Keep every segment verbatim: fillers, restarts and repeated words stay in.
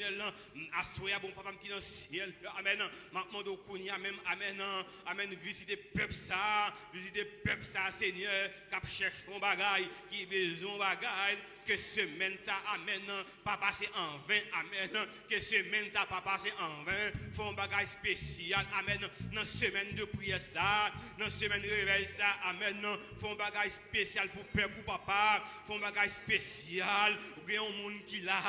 syèl, aswè a, bon Papa m ki nan syèl, amèn, m ap mande w kounye a menm, amèn, amèn, vizite pèp sa a, vizite pèp sa a, Senyè, k ap chèche yon bagay, ki bezwen yon bagay, ke semèn sa, amèn, pa pase an ven, amèn, ke semèn sa pa pase an ven, fè yon bagay espesyal, amèn, nan semèn de priyè sa, nan semèn revèy sa, amèn, fè yon bagay espesyal pou pèp ou, Papa, fè yon bagay espesyal, ou gen yon moun ki la,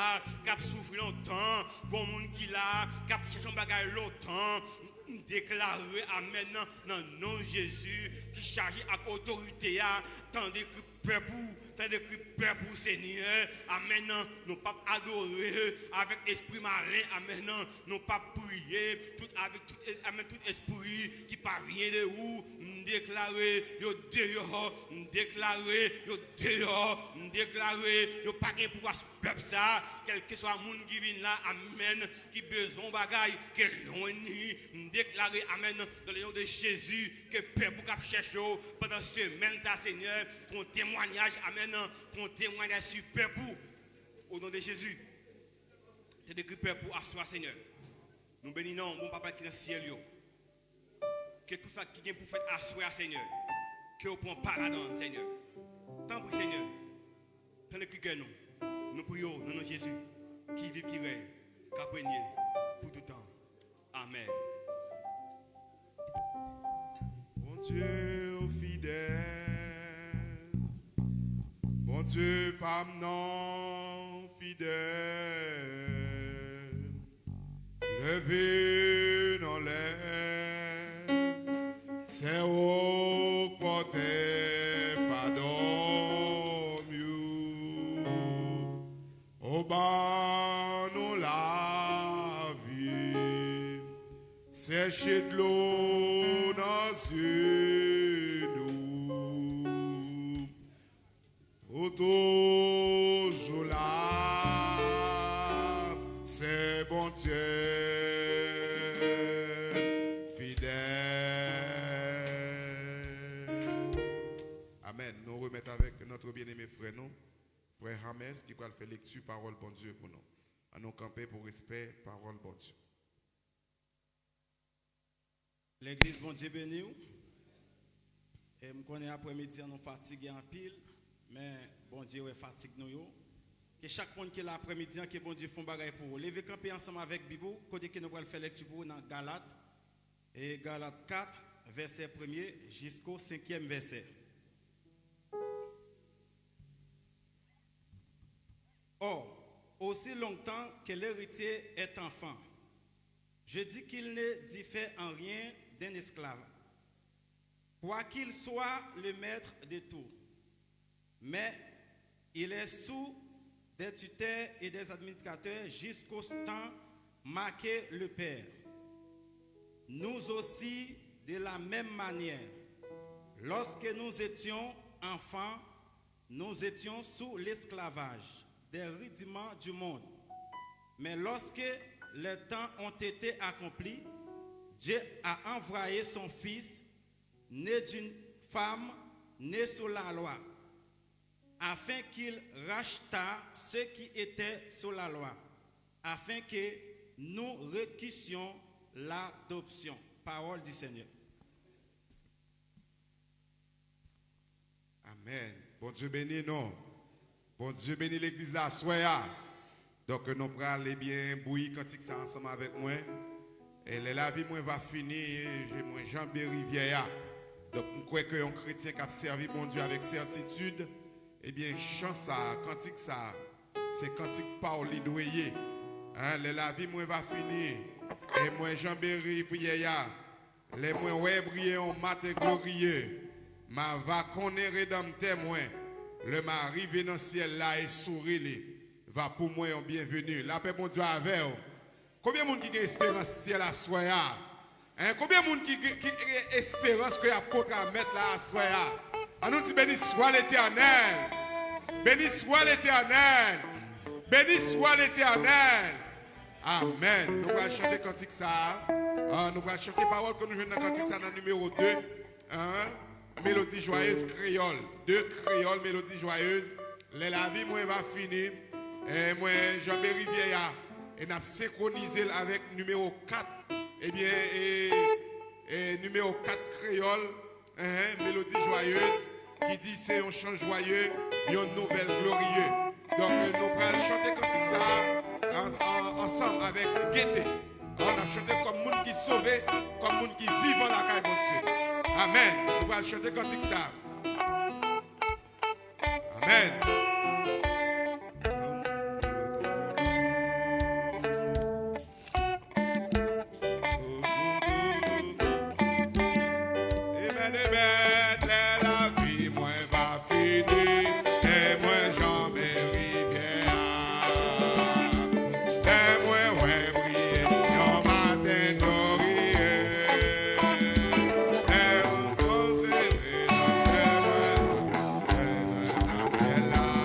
k ap soufri lontan, gen yon moun ki la, k ap chèche yon bagay lontan, m deklare, amèn, nan non Jezi, ki chaje ak otorite a, tande kri pèp ou, tande kri pèp ou, Senyè, amèn, nou p ap adore avèk espri malen, amèn, nou p ap priye tout, avèk tout, amèn, tout espri ki pa vyen de ou, m deklare yo deyò, m deklare yo deyò, m deklare yo pa gen pouvwa sou pèp sa, kèlkeswa moun ki vin la, amèn, ki bezwen yon bagay, ke lwenn li, m deklare, amèn, dans le nom de Jésus, ke pèp ou k ap chèche w pandan semèn sa, Senyè, kon temwanyaj, amèn, kon temwanyaj sou pèp ou, au nom de Jésus. Te dekri pèp ou aswè a, Senyè. Nou beni non, bon Papa ki nan syèl yo. Ke tout sa ki gen pou fèt aswè a, Senyè, ke w pran pa ladan l, Senyè. Tanpri, Senyè, tande kri kè nou. Nou priye w nan non Jezi, ki viv, ki rèy, k ap renye pou tout tan. Amèn. Bondye ou fidèl, Bondye pa m nan fidèl. Leve nan lè, sè ou pòte fado m yo. Ou ban nou lavi, sèche dlo nan zye nou. Ou toujou la, se Bondye fidèl. Amèn. Nou remèt avèk notre bien-aimé frè nou, frè James, ki pral fè lekti pawòl Bondye pou nou. Ann nou kanpe pou respè pawòl Bondye. Legliz, Bondye beni w. E m konnen aprèmidi an nou fatige anpil, men Bondye wè fatig nou yo. Ke chak moun ki la aprèmidi an, ke Bondye fè yon bagay pou ou. Leve kanpe ansanm avèk Bib ou, kote ke nou pral fè lekti pou ou nan Galat, e Galat kat, vèsè premye jisko senkyèm vèsè. Or, aussi longtemps que l'héritier est enfant, je dis qu'il ne diffère en rien d'un esclave, quoiqu'il soit le maître de tout, mais il est sous des tuteurs et des administrateurs jusqu'au temps marqué le Père. Nous aussi, de la même manière, lorsque nous étions enfants, nous étions sous l'esclavage des rudiments du monde. Mais lorsque les temps ont été accomplis, Dieu a envoyé son Fils, né d'une femme, né sous la loi, afin qu'il rachetât ceux qui étaient sous la loi, afin que nous reçussions l'adoption. Parole du Seigneur. Amèn. Bondye beni nou. Bondye beni legliz la aswè a. Donk, nou pral, ebyen, bouyi kantik sa ansanm avèk mwen. E lè lavi mwen va fini, e je mwen janbe rivyè a. Donk, m kwè ke yon kretyen k ap sèvi Bondye avèk sètitid, ebyen, chan sa, kantik sa, se kantik pa w li dwe ye. Hein, lè lavi mwen va fini, e mwen janbe rivyè a, lè mwen wè briye yon maten gloriye, ma va konnen Redanmtè mwen, lè ma rive nan syèl la e souri li, va pou mwen yon byenveni. Lapè Bondye avè w. Konbyen moun ki gen esperans syèl aswè a? Hein, konbyen moun ki, ki, ki gen esperans ke y ap kontre a Mèt la aswè a? Ann nou di, Béni soit l'Éternel! Béni soit l'Éternel! Béni soit l'Éternel! Amèn. Nou pral chante kantik sa a. Ah, nou pral chante pawòl ke nou jwenn nan kantik sa a nan nimewo de. Hein? Mélodie joyeuse créole. De créole, mélodie joyeuse. Lè lavi mwen va fini, e mwen janbe rivyè a, E n ap senkwonize l avèk nimewo kat, ebyen, e, e nimewo kat kreyòl, enhen, Mélodie Joyeuse, ki di se yon chan jwaye, yon nouvèl gloriye. Donk, nou pral chante kantik sa a an, an, ansanm avèk gete. An, n ap chante kòm moun ki sove, kòm moun ki vivan lakay Bondye. Amèn. Nou pral chante kantik sa a. Amèn. Amèn, amèn. Lè lavi mwen va fini, lè mwen janbe rivyè a, lè mwen wè briye yon maten gloriye, lè mwen konte nan syèl la.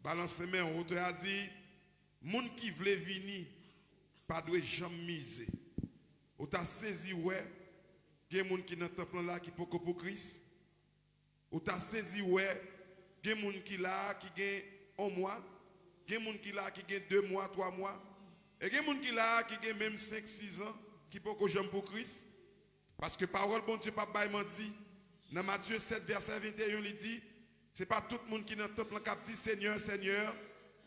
Balanse men w, otè a di, moun ki vle vini pa dwe janm mize. Ou ta sezi wè gen moun ki nan tanp lan la ki poko pou Kris. Ou ta sezi wè gen moun ki la a ki gen yon mwa, gen moun ki la a ki gen de mwa, twa mwa, e gen moun ki la a ki gen menm senk, sizan ki poko janm pou Kris. Paske pawòl Bondye p ap bay manti. Nan Matye sèt, vèsè venteyen, li di, se pa tout moun ki nan tanp lan k ap di, Senyè, Senyè,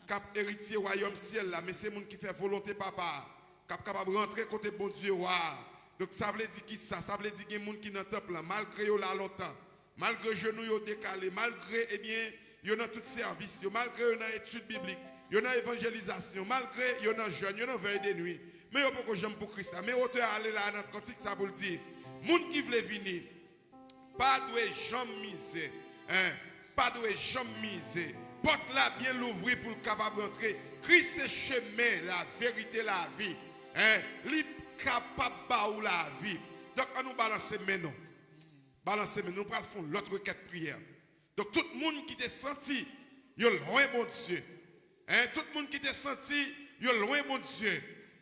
k ap eritye wayòm syèl la, men se moun ki fè volonte Papa a, k ap kapab rantre kote Bondye wa a. Donk, sa vle di kisa? Sa vle di gen moun ki nan tanp lan, malgre yo la lontan, malgre jenou yo dekale, malgre, ebyen, yo nan tout sèvis yo, malgre yo nan etid biblik, yo nan evanjelizasyon, malgre yo nan jèn, yo nan vèy de nwi, men yo poko janm pou Kris la. Men otè a ale la nan kantik sa pou l di, moun ki vle vini, pa dwe janm mize, en, pa dwe janm mize. Pòt la byen louvri pou l kapab rantre. Kris se chemen, laverite, lavi. En, li kapab ba ou lavi. Donk, ann nou balanse men nou. Balanse men nou. Nou pral fè yon lòt rekèt priyè. Donk, tout moun ki te santi yo lwen Bondye, en, tout moun ki te santi yo lwen Bondye,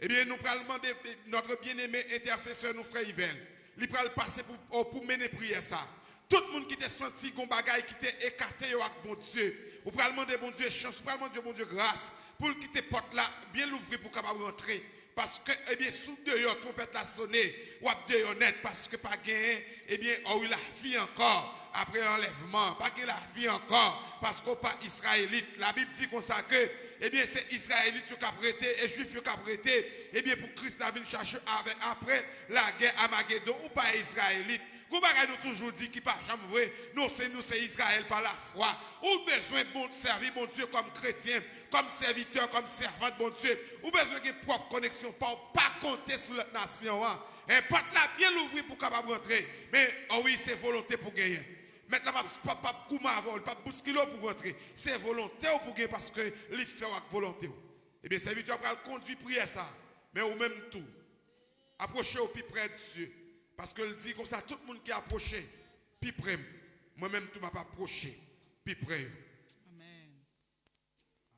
ebyen, nou pral mande, eh, notre bien-aimé intercesseur nou, frè Yvèl, li pral pase pou, oh, pou mennen priyè sa. Tout moun ki te santi gon bagay ki te ekate yo ak Bondye, ou pral mande Bondye chans, ou pral mande Bondye gras pou l kite pòt la byen louvri pou w kapab rantre. Paske, ebyen, si w deyò, twonpèt la sone, w ap deyò nèt, paske pa genyen, ebyen, oh wi, lavi ankò apre anlèvman, pa gen lavi ankò, paske w pa Izrayelit. Labib di konsa ke, ebyen, se Izrayelit yo k ap rete, e Jwif yo k ap rete, ebyen, pou Kris la vin chache avè, apre lagè Amagedon. Ou pa Izrayelit. Gon bagay nou toujou di ki pa janm vre, nou se, nou se Izrayèl pa lafwa. Ou bezwen bon, sèvi Bondye kòm kretyen, kòm sèvitè, kòm sèvant Bondye. Ou bezwen gen pwòp koneksyon pa w, pa konte sou lòt nasyon an. En, pòt la byen louvri pou w kapab rantre. Men, oh wi, se volonte pou genyen. Mèt la p ap, p ap, p ap goumen avè w, li p ap bouskile w pou w rantre. Se volonte w pou gen paske li fè w ak volonte w. Ebyen, sèvitè a pral kondui priyè sa. Men ou menm tou, apwoche w pi pre Dye. Paske l di konsa, tout moun ki apwoche pi pre m, mwen menm tou m ap apwoche pi pre yo. Amèn.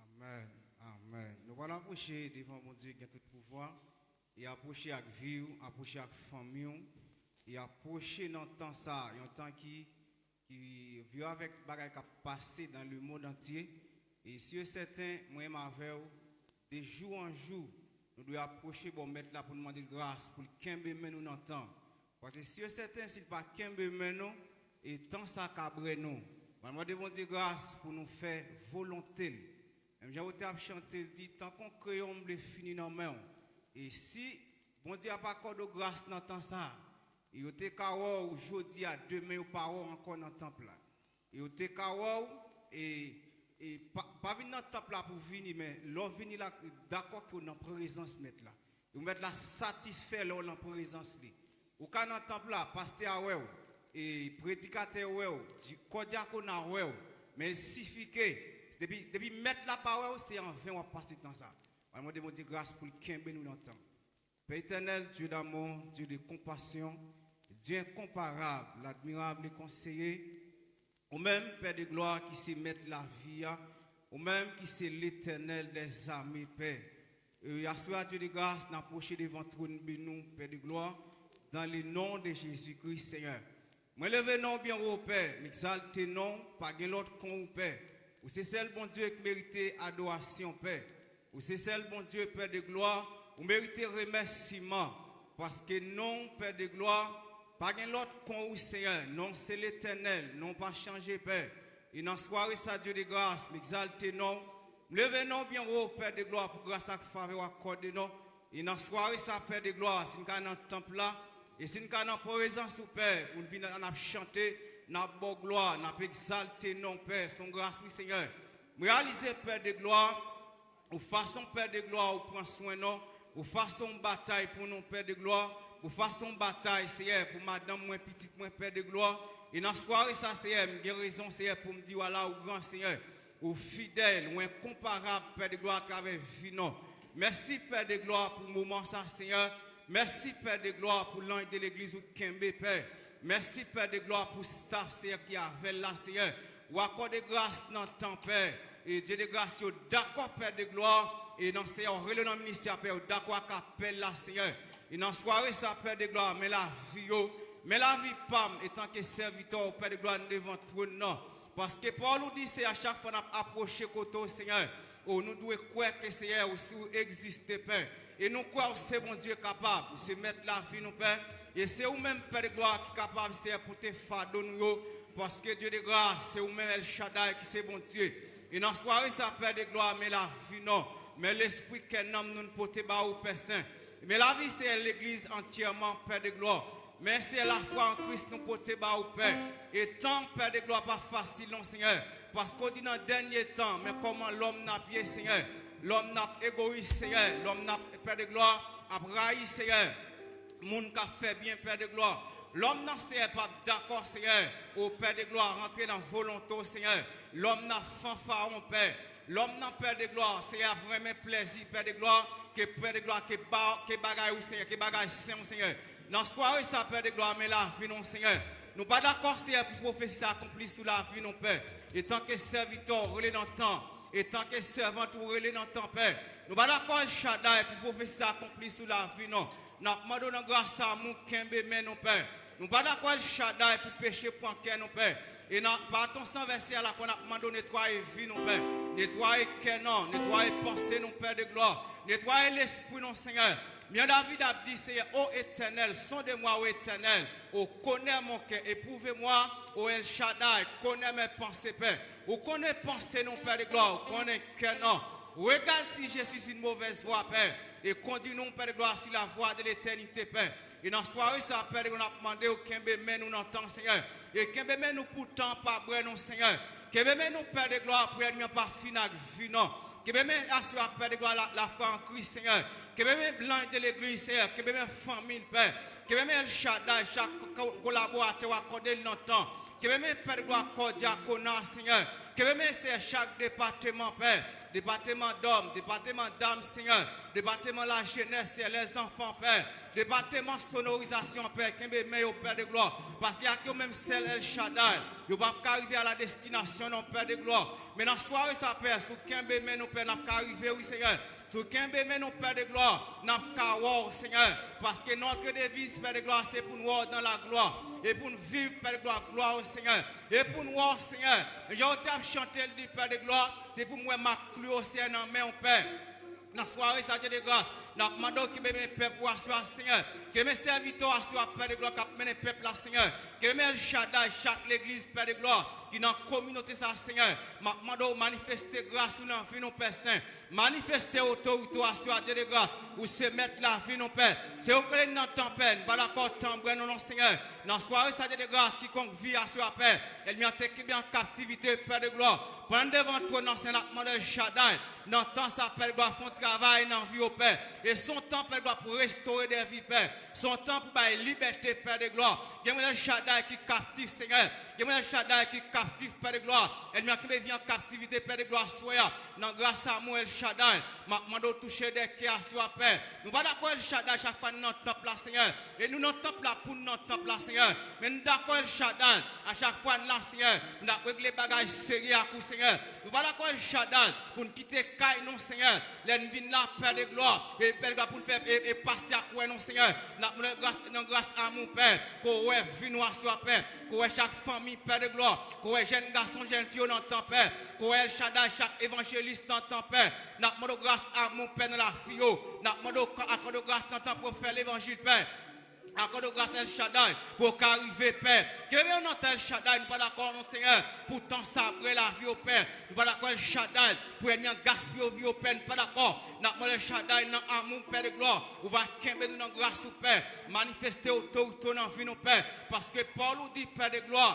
Amèn. Amèn. Nou pral apwoche devan Bondye ki gen tout pouvwa, e apwoche ak vi w, apwoche ak fanmi w, e apwoche nan tan sa, yon tan ki, ki viv avèk bagay k ap pase dans le monde entier. E si e sèten, mwen menm avè w, de jou an jou, nou dwe apwoche bò Mèt la pou nou mande l gras, pou l kenbe men nou nan tan. Paske si e sèten, si l pa kenbe men nou, e tan sa ka brè nou. Mwen mande Bondye gras pou nou fè volonte l. Menm jan yo te ap chante, l di, tankou yon kreyon m vle fini nan men w. E si Bondye ap akòde w gras nan tan sa, e yo te ka wè w jodi a, demen yo pa wè w ankò nan tanp la. E yo te ka wè w, e, e pa, pa vin nan tanp la pou vini, men lè w vini la, dakò ke w nan prezans Mèt la. E w Mèt la satisfè lè w nan prezans li. Ou ka nan tanp la, pastè a wè w, e predikatè wè w, di, kò dyakona wè w, men l sifi ke depi, depi Mèt la pa wè w, se anven w ap pase tan sa. Mwen mande Bondye gras pou l kenbe nou nan tan. Père éternel, Dieu d'amour, Dieu de compassion, Dieu incomparable, l'admirable conseiller, ou menm, Pè de glwa, ki se Mèt lavi a, ou menm ki se Letènèl dèzame, Pè. E aswè a, Dye de gras, n apwoche devan twòn beni w, Pè de glwa, dans le nom de Jésus-Christ, Senyè. Mwen leve non w byen wo, Pè, m egzalte non w, pa gen lòt kon ou, Pè. Ou se sèl Bondye ki merite adorasyon, Pè. Ou se sèl Bondye, Pè de glwa, ou merite remèsiman, paske non w, Pè de glwa, pa gen lòt kon ou, Senyè. Non w se Letènèl, non w pa chanje, Pè. E nan sware sa, Dye de gras, m egzalte non w, m leve non w byen wo, Pè de glwa, pou gras ak favè w akòde non w. E nan sware sa, Pè de glwa, si n ka nan tanp la, e si n ka nan prezans ou, Pè, pou n vin, n ap chante, n ap ba w glwa, n ap egzalte non w, Pè. Se yon gras, wi, Senyè. M reyalize, Pè de glwa, ou fason, Pè de glwa, ou pran swen non, ou fason w batay pou nou, Pè de glwa, ou fason w batay, Senyè, pou madanm mwen, pitit mwen, Pè de glwa. E nan sware sa, Senyè, m gen rezon, Senyè, pou m di w ala ou gran, Senyè. Ou fidèl, ou enkonparab, Pè de glwa, atravè vi nou. Mèsi, Pè de glwa, pou moman sa, Senyè. Mèsi, Pè de glwa, pou lanj de legliz ou kenbe, Pè. Mèsi, Pè de glwa, pou staf, Senyè, ki avè l la, Senyè. Ou akòde gras nan tan, Pè. E Dye de gras, yo dakò, Pè de glwa. E nan Seyè, w rele nan ministè a, Pè, yo dakò ak apèl la, Senyè. E nan sware sa, Pè de glwa, men lavi yo, men lavi pa m, etanke sèvitè w, Pè de glwa, devan twòn nan. Paske pawòl ou di, Senyè, chak fwa n ap apwoche kote w, Senyè, o, nou dwe kwè ke, Senyè, ou, si ou egziste, Pè. E nou kwè ou se Bondye kapab, ou se mèt lavi nou, Pè. E se ou menm, Pè de glwa, ki kapab, Senyè, pote fado nou yo, paske Dye de gras, se ou menm, El Shaddai, ki se Bondye. E nan sware sa, Pè de glwa, men lavi nou, men lespri, kè, nanm nou, n pote ba ou, Pè Sen. Men lavi, Senyè, legliz antyèman, Pè de glwa. Men se lafwa an Kris nou pote ba ou, Pè. E tan, Pè de glwa, pa fasil non, Senyè. Paske w di nan dènye tan, men kòman lòm n ap ye, Senyè. Lòm n ap egoyis, Senyè. Lòm n ap, Pè de glwa, ap rayi, Senyè, moun k ap fè byen, Pè de glwa. Lòm nan, Senyè, p ap dakò, Senyè, o Pè de glwa, rantre nan volonte w, Senyè. Lòm nan fanfaron, Pè. Lòm nan, Pè de glwa, Senyè, ap renmen plèzi, Pè de glwa, ke Pè de glwa, ke ba, ke bagay ou, Senyè, ke bagay sen ou, Senyè. Nan sware sa, Pè de glwa, men lavi nou, Senyè. Nou pa dakò, Senyè, pou pwofesi sa akonpli sou lavi nou, Pè. Etanke sèvitè w rele nan tan, etanke sèvant ou rele nan tan, Pè. Nou pa dakò, El Shaddai, pou pwofesi sa akonpli sou lavi nou. N ap mande w nan gras amou kenbe men nou, Pè. Nou pa dakò, El Shaddai, pou peche pran kè nou, Pè. E nan, pa ton san vèse a lakwa, n ap mande w netwaye vi nou, Pè. Netwaye kè nou, netwaye panse nou, Pè de glwa. Netwaye lespri nou, Senyè. Byen David ap di, Senyè, O Etènèl, sondez-moi, O Éternel, O connais mon cœur, éprouvez-moi, O El Shaddai, connais mes pensées, Pè. Ou konnen panse nou, Pè de glwa, ou konnen kè nou. Regarde si je suis une mauvaise voie, Pè, e kondui nou, Pè de glwa, sur la voie de l'éternité, Pè. E nan sware sa, Pè de glwa, n ap mande w kenbe men nou nan tan, Senyè. E kenbe men nou pou tan pa bwè nou, Senyè. Kenbe men nou, Pè de glwa, pou ènmi an pa fin ak vi nou. Kenbe men aswè a, Pè de glwa, la, lafwa an Kris, Senyè. Kenbe men blan de legliz, Senyè. Kenbe men fanmi l, Pè. Kenbe men El Shaddai, chak ko-, kolaboratè w akòde l nan tan. Kenbe men, Pè de glwa, kò dyakona, Senyè. Kenbe men, Senyè, chak depatman, Pè. Depatman dòm, depatman dam, Senyè. Depatman lajenès, Senyè, lèzanfan, Pè. Depatman sonorizasyon, Pè. Kenbe men yo, Pè de glwa. Paske ak yo menm sèl El Shaddai, yo p ap ka rive a la destinasyon, non, Pè de glwa. Men nan sware sa, Pè, si w kenbe men nou, Pè, n ap ka rive, wi, Senyè. Si w kenbe men nou, Pè de glwa, n ap ka wè w, Senyè. Paske notre devise, Pè de glwa, se pou n wè w dans la gloire. E pou n viv, Pè de glwa, glwa w, Senyè. E pou n wè w, Senyè. Jan w te ap chante l di, Pè de glwa, se pou m wè mak klou yo, Senyè, nan men w, Pè. Nan sware sa, Dye de gras, n ap mande w kenbe men pèp ou aswè a, Senyè. Kenbe men sèvitè w aswè a, Pè de glwa, k ap mennen pèp la, Senyè. Kenbe men El Shaddai, chak legliz, Pè de glwa, ki nan kominote sa, Senyè. M ap mande w manifeste gras ou nan vi nou, Pè Sen. Manifeste otorite w aswè a, Dye de gras. Ou se mèt lavi nou, Pè. Se ou k rele n nan tan, Pè. Nou pa dakò tan bwè nou, non, Senyè. Nan sware sa, Dye de gras, kikonk vi aswè a, Pè, ènmi an te kenbe an kaptivite, Pè de glwa, pran devan twòn nan, Senyè, n ap mande El Shaddai, nan tan sa, Pè de glwa, fè yon travay nan vi yo, Pè. E se yon tan, Pè de glwa, pou restore de vi, Pè. Se yon tan pou bay libète, Pè de glwa. Gen moun, El Shaddai, ki kaptif, Senyè. Gen moun, El Shaddai, ki kaptif, Pè de glwa. Ènmi an kenbe vi an kaptivite, Pè de glwa, aswè a. Nan gras amou, El Shaddai, m ap mande w touche de kè aswè a, Pè. Nou pa dakò, El Shaddai, chak fwa n nan tanp la, Senyè. E nou nan tanp la pou n nan tanp la, Senyè. Men n dakò, El Shaddai, a chak fwa n la, Senyè, n ap regle bagay serye ak ou, Senyè. Nou pa dakò, El Shaddai, pou n kite kay nou, Senyè. Lè n vin la, Pè de glwa, e Pè de glwa, pou n fè e, e pase ak wè nou, Senyè. N ap mande gras, nan gras amou, Pè, ke w wè vi nou aswè a, Pè. Ke w wè chak fanmi, Pè de glwa. Ke w wè jèn gason, jèn fi yo nan tan, Pè. Ke w wè El Shaddai, chak evanjelis nan tan, Pè. N ap mande w gras amou, Pè, nan lavi yo. N ap mande w akòde w gras nan tan pou yo fè levanjil, Pè. Akòde w gras, El Shaddai, pou yo ka rive, Pè. Kenbe yo nan tan, El Shaddai, nou pa dakò, non, Senyè, pou tan sa bwè lavi yo, Pè. Nou pa dakò, El Shaddai, pou ènmi an gaspiye vi yo, Pè, nou pa dakò. N ap mande, El Shaddai, nan amou, Pè de glwa, ou va kenbe nou nan gras ou, Pè. Manifeste otorite w nan vi nou, Pè. Paske pawòl ou di, Pè de glwa,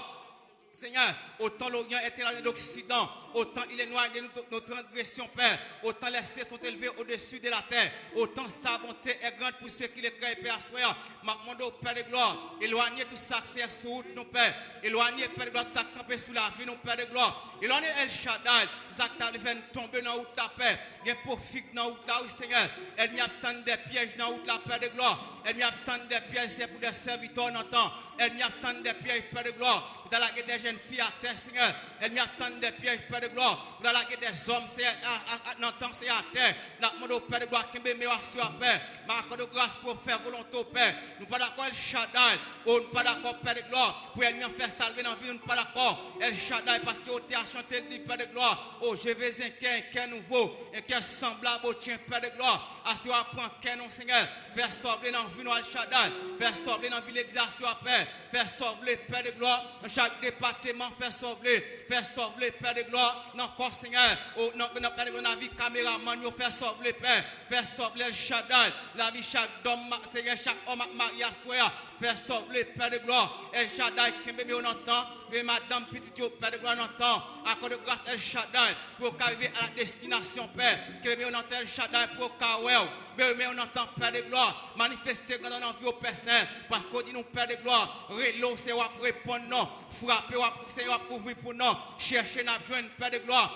Seigneur, autant l'Orient est éloigné de l'Occident, Autant il éloigne de nous nos transgressions, Père, autant les cieux sont élevés au-dessus de la terre, autant sa bonté est grande pour ceux qui le craignent, Père, aswè a. M ap mande w, Père de gloire, elwanye tout sa k se sou wout nou, Père. Elwanye, Père de gloire, tout sa k kanpe sou lavi nou, Père de gloire. Elwanye El Shaddai, tout sa k ta vle fè n tonbe nan wout la, Père. Gen po fig nan wout la, wi, Senyè. Ènmi ap tann de pyèj nan wout la, Père de gloire. Ènmi ap tann de pyèj, se pou de sèvitè w nan tan. Ènmi ap tann de pyèj, Père de gloire, pou ta lage de jèn fi atè, Senyè. Ènmi ap tann de pyèj, Père de gloire, pou ta lage de zòm, Senyè, a, a, a, nan tan, Senyè, atè. N ap mande w, Père de gloire, kenbe men w aswè a, Pè. M ap akòde w gras pou w fè volonte w, Pè. Nou pa dakò, El Shaddai. O, nou pa dakò, Père de gloire, pou ènmi an fè sa l vle nan vi nou, nou pa dakò, El Shaddai, paske w te a chante, l di, Père de gloire, o, je veux un cœur, un cœur nouveau, un cœur semblable au tien, Père de gloire. Aswè a, pran kè nou, Senyè. Fè sa w vle nan vi nou, El Shaddai. Fè sa w vle nan vi legliz aswè a, Pè. Fè sa w vle, Pè de glwa, nan chak depatman, fè sa w vle. Fè sa w vle, Pè de glwa, nan kò, Senyè. O, nan, nan, Pè de glwa, nan vi kameramann yo, fè sa w vle, Pè. Fè sa w vle, El Shaddai. Lavi chak dòm, ma-, Senyè, chak òm ak mari aswè a. Fè sa w vle, Pè de glwa. El Shaddai, kenbe men yo nan tan. Kenbe madanm, pitit yo, Pè de glwa, nan tan. Akòde gras, El Shaddai, pou yo ka rive a la destinasyon, Pè. Kenbe men yo nan tan, El Shaddai, pou yo ka wè w. Kenbe men yo nan tan, Pè de glwa. Manifeste grandè w nan vi yo, Pè Sen. Paske w di nou, Pè de glwa, rele w, se w ap reponn nou. Frape, w ap, Senyè, w ap ouvri pou nou. Chèche, n ap jwenn, Pè de glwa.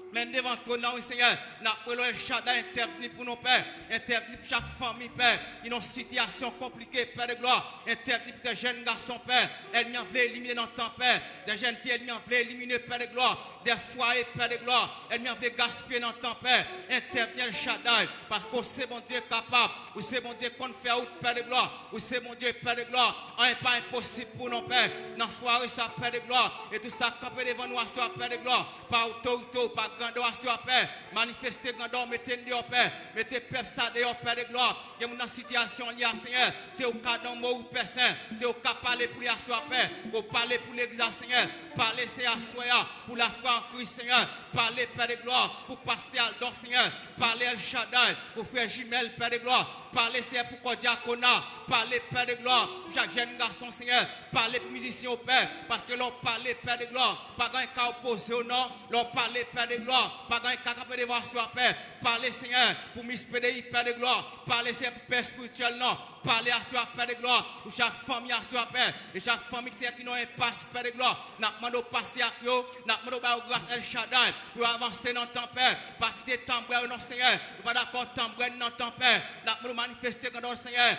Men devan twòn nan, wi, Senyè. N ap rele w, El Shaddai, entèvni pou nou, Pè. Entèvni pou chak fanmi, Pè. Ki nan sitiyasyon konplike, Pè de glwa. Entèvni pou de jèn gason, Pè. Ènmi an vle elimine nan tan, Pè. De jèn fi, ènmi an vle elimine, Pè de glwa. De fwaye, Pè de glwa. Ènmi an vle gaspiye nan tan, Pè. Entèvni, El Shaddai. Paske w se Bondye kapab. Ou se Bondye konn fè wout, Pè de glwa. Ou se Bondye, Pè de glwa. Anyen pa enposib pou nou, Pè. Nan sware sa, Pè de glwa. E tout sa k kanpe devan nou aswè a, Pè de glwa. Pa otorite w, pa grandè w aswè a, Pè. Manifeste grandè w, mete n deyò, Pè. Mete pèp sa deyò, Pè de glwa. Gen moun nan sitiyasyon li a, Senyè. Se ou ka nan mo ou, Pè Sen. Se ou ka pale pou li aswè a, Pè. Ke w pale pou legliz la, Senyè. Pale, Senyè, aswè a, pou lafwa an Kris, Senyè. Pale, Pè de glwa, pou pastè Aldor, Senyè. Pale, El Shaddai, pou frè Jimèl, Pè de glwa. Pale, Senyè, pou kò dyakona. Pale, Pè de glwa, pou chak jèn gason, Senyè. Pale pou mizisyen yo, Pè. Paske lè w pale, Pè de glwa, pa gen anyen ka opoze w, non. Lè w pale, Pè de glwa, pa gen anyen ka kanpe devan aswè a, Pè. Pale, Senyè, pou Miss P D I, Pè de glwa. Pale, Senyè, pou pè espirityèl, non. Pale aswè a, Pè de glwa, pou chak fanmi aswè a, Pè. E chak fanmi, Senyè, ki nan enpas, Pè de glwa. N ap mande w pase ak yo. N ap mande w ba yo gras, El Shaddai, pou yo avanse nan tan, Pè. Pa kite tanbwè yo, non, Senyè. Nou pa dakò tanbwè n nan tan, Pè. N ap mande w manifeste grandè w, Senyè.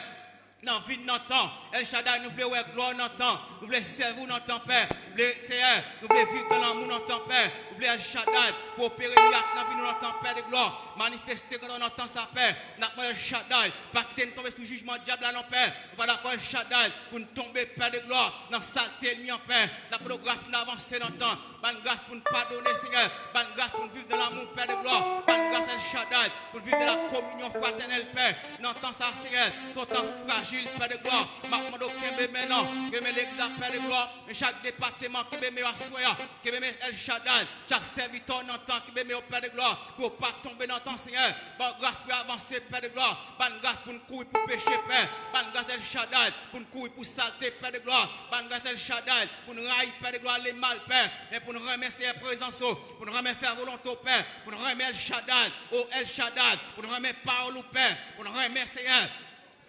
Nan vi n nan tan. El Shaddai, nou vle wè glwa w nan tan. Nou vle sèvi w nan tan, Pè. Nou vle, Senyè, nou vle viv dan lanmou nan tan, Pè. Nou vle, El Shaddai, pou opere mirak nan vi nou nan tan, Pè de glwa. Manifeste grandè w nan tan sa, Pè. N ap mande, El Shaddai, pa kite n tonbe sou jijman dyab la, non, Pè. Nou pa dakò, El Shaddai, pou n tonbe, Pè de glwa, nan salte ènmi an, Pè. N ap mande w gras pou n avanse nan tan. Ban n gras pou n padone, Senyè. Ban n gras pou n viv dan lanmou, Pè de glwa. Ban n gras, El Shaddai, pou n viv dan la kominyon fratènèl, Pè. Nan tan sa, Senyè, se yon tan frajil, Pè de glwa. M ap mande w kenbe men nou, kenbe men legliz la, Pè de glwa. Men chak depatman, kenbe men yo aswè a. Kenbe men, El Shaddai, chak sèvitè w nan tan, kenbe men yo, Pè de glwa, pou yo pa tonbe nan tan, Senyè. Ban yo gras pou yo avanse, Pè de glwa. Ban n gras pou n kouri pou peche, Pè. Ban n gras, El Shaddai, pou n kouri pou salte, Pè de glwa. Ban n gras, El Shaddai, pou n rayi, Pè de glwa, lemal, Pè. Men pou n renmen, Senyè, prezans ou, pou n renmen fè volonte w, Pè. Pou n renmen, El Shaddai, o El Shaddai, pou n renmen pawòl ou, Pè. Pou n renmen, Senyè,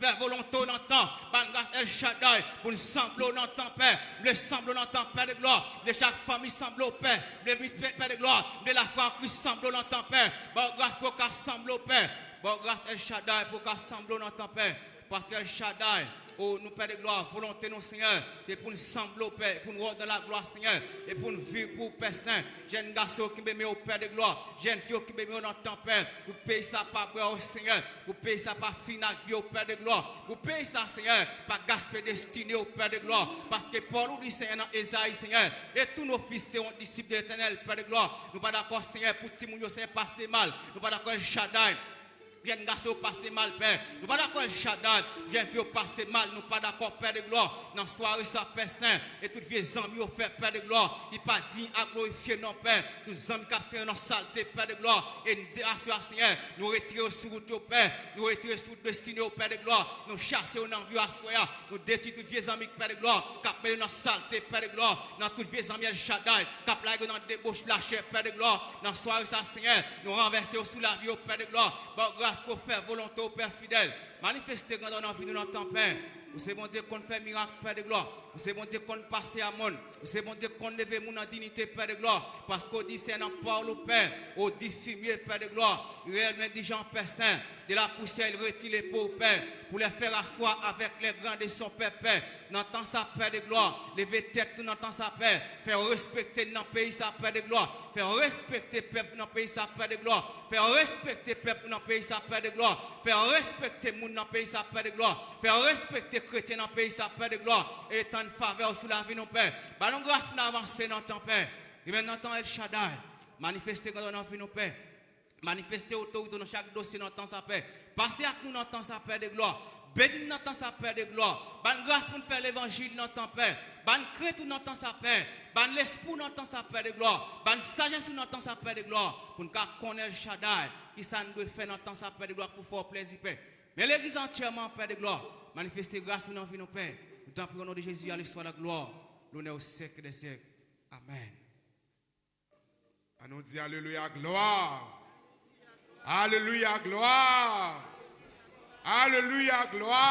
fè volonte w nan tan. Ban n gras, El Shaddai, pou n sanble w nan tan, Pè. M vle sanble w nan tan, Pè de glwa. M vle chak fanmi sanble w, Pè. M vle Miss P, Pè de glwa. M vle lafwa an Kris sanble w nan tan, Pè. Ba yo gras pou yo ka sanble w, Pè. Ba yo gras, El Shaddai, pou yo ka sanble w nan tan, Pè. Paske, El Shaddai, o nou, Pè de glwa, volonte nou, Senyè, se pou n sanble w, Pè, e pou n wè w dan laglwa, Senyè, e pou n viv pou w, Pè Sen. Jèn gason yo kenbe men yo, Pè de glwa. Jèn fi yo kenbe men yo nan tan, Pè. Pou peyi sa pa bwè w, Senyè. Pou peyi sa pa fini ak vi w, Pè de glwa. Pou peyi sa, Senyè, pa gaspiye destine w, Pè de glwa. Paske pawòl ou di, Senyè, nan Ezayi, Senyè, et tous nos fils seront disciples de l'Éternel, Pè de glwa. Nou pa dakò, Senyè, pou timoun yo, Senyè, pase mal. Nou pa dakò, El Shaddai, Jèn gason yo pase mal, Pè. Nou pa dakò, El Shaddai. Jèn fi yo pase mal. Nou pa dakò, Pè de glwa. Nan sware sa, Pè sen. E tout vye zanmi yo fè, Pè de glwa. Li pa diy a glorifye non, Pè. Tout zanmi k ap trennen nan salte, Pè de glwa. E n de aswè a, Senyè, nou retire yo sou wout yo, Pè. Nou retire yo sou wout destine yo, Pè de glwa. Nou chase yo nan vi yo aswè a. Nou detwi tout vye zanmi, Pè de glwa, k ap mennen yo nan salte, Pè de glwa. Nan tout vye zanmi El Shaddai k ap lage yo nan deboch lachè, Pè de glwa. Nan sware sa, Senyè, nou ranvèse yo sou lavi yo, Pè de glwa. Ba w gras pou w fè volonte w, Pè fidèl. Manifeste grandè w nan vi nou nan tan, Pè. Ou se Bondye k konn fè mirak, Pè de glwa. Ou se Bondye k konn pase a mòn. Ou se Bondye k konn leve moun an diyite, Pè de glwa. Paske w di, Senyè, nan pawòl ou, Pè, ou di fimye, Pè de glwa, il relève l'indigent, Pè sen, de la poussière, il retire les pauvres, Pè, pour les faire asseoir avec les grands de son peuple, Pè. Nan tan sa, Pè de glwa, leve tèt nou nan tan sa, Pè. Fè yo respekte n nan peyi sa, Pè de glwa. Fè yo respekte pèp ou nan peyi sa, Pè de glwa. Fè yo respekte pèp ou nan peyi sa, Pè de glwa. Fè yo respekte moun nan peyi sa, Pè de glwa. Fè yo respekte kretyen nan peyi sa, Pè de glwa. E tann favè w sou lavi nou, Pè. Ba nou gras pou n avanse nan tan, Pè. E menm nan tan El Shaddai, manifeste grandè w nan vi nou, Pè. Manifeste otorite w nan chak dosye nan tan sa, Pè. Pase ak nou nan tan sa, Pè de glwa. Beni n nan tan sa, Pè de glwa. Ba n gras pou n fè levanjil nan tan, Pè. Ba n krent ou nan tan sa, Pè. Ba n lespri w nan tan sa, Pè de glwa. Ba n sajès ou nan tan sa, Pè de glwa. Pou n ka konnen, El Shaddai, ki sa n dwe fè nan tan sa, Pè de glwa, pou fè w plèzi, Pè. Men legliz antyèman, Pè de glwa. Manifeste gras ou nan vi nou, Pè. Nou tanpri, o non de Jezi, a li swa la glwa, lonè o syèk dè syèk. Amèn. Ann nou di alelouya, glwa. Alelouya, glwa. Alelouya, glwa.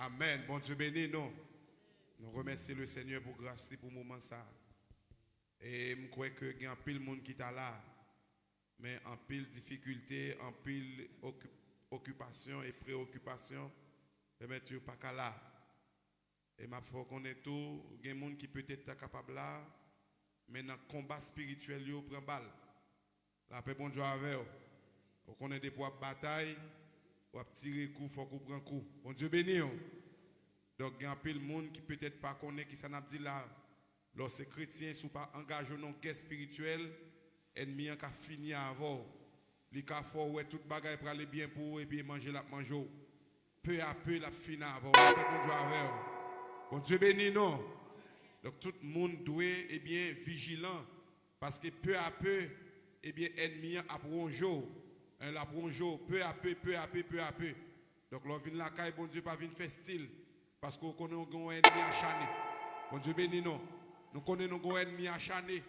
Amèn. Bondye beni nou. Nou remèsye le Senyè pou gras li pou moman sa. E m kwè ke gen anpil moun ki ta la, men anpil difikilte, anpil oki-, okipasyon e preyokipasyon pèmèt yo pa ka la. E m ap fè w konnen tou, gen moun ki petèt ta kapab la, men nan konba espirityèl yo pran bal. Lapè Bondye avè w. Ou konnen depi w ap batay, w ap tire kou, fòk ou pran kou. Bondye beni w. Donk, gen anpil moun ki petèt pa konnen kisa n ap di la. Lè w se kretyen, si w pa angaje w nan yon gè espirityèl, ènmi an ka fini avè w. Li ka fè w wè tout bagay prale byen pou ou, epi e manje l ap manje w. Pe a pe, l ap fini avè w. Lapè Bondye avè w. Bondye beni nou. Donk, tout moun dwe, ebyen, vijilan. Paske pe a pe, ebyen, ènmi an ap wonje w. Hein, l ap wonje w. Pe a pe, pe a pe, pe a pe. Donk, lè w vin lakay Bondye, pa vin fè stil. Paske w konnen w gen yon ènmi achane. Bondye beni nou. Nou konnen nou gen yon ènmi achane.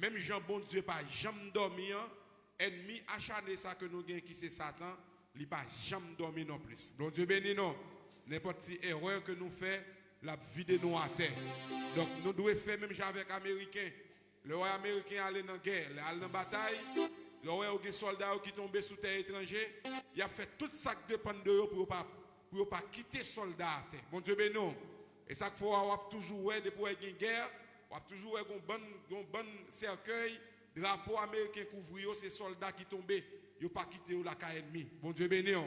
Menm jan Bondye pa janm dòmi an, ènmi achane sa ke nou gen ki se Satan, li pa janm dòmi non plis. Bondye beni nou. Nenpòt ti erè ke nou fè, l ap vide nou atè. Donk, nou dwe fè menm jan avèk Ameriken. Lè w wè Ameriken ale nan gè, lè al nan batay, lè w wè yo gen sòlda yo ki tonbe sou tè etranje, y ap fè tout sa k depann de yo pou yo pa, pou yo pa kite sòlda atè. Bondye beni w. E sa k fè w ap toujou wè, depi w wè gen gè, w ap toujou wè gon bann, gon bann sèkèy, drapo ameriken kouvri yo, se sòlda ki tonbe, yo pa kite yo lakay ènmi. Bondye beni w.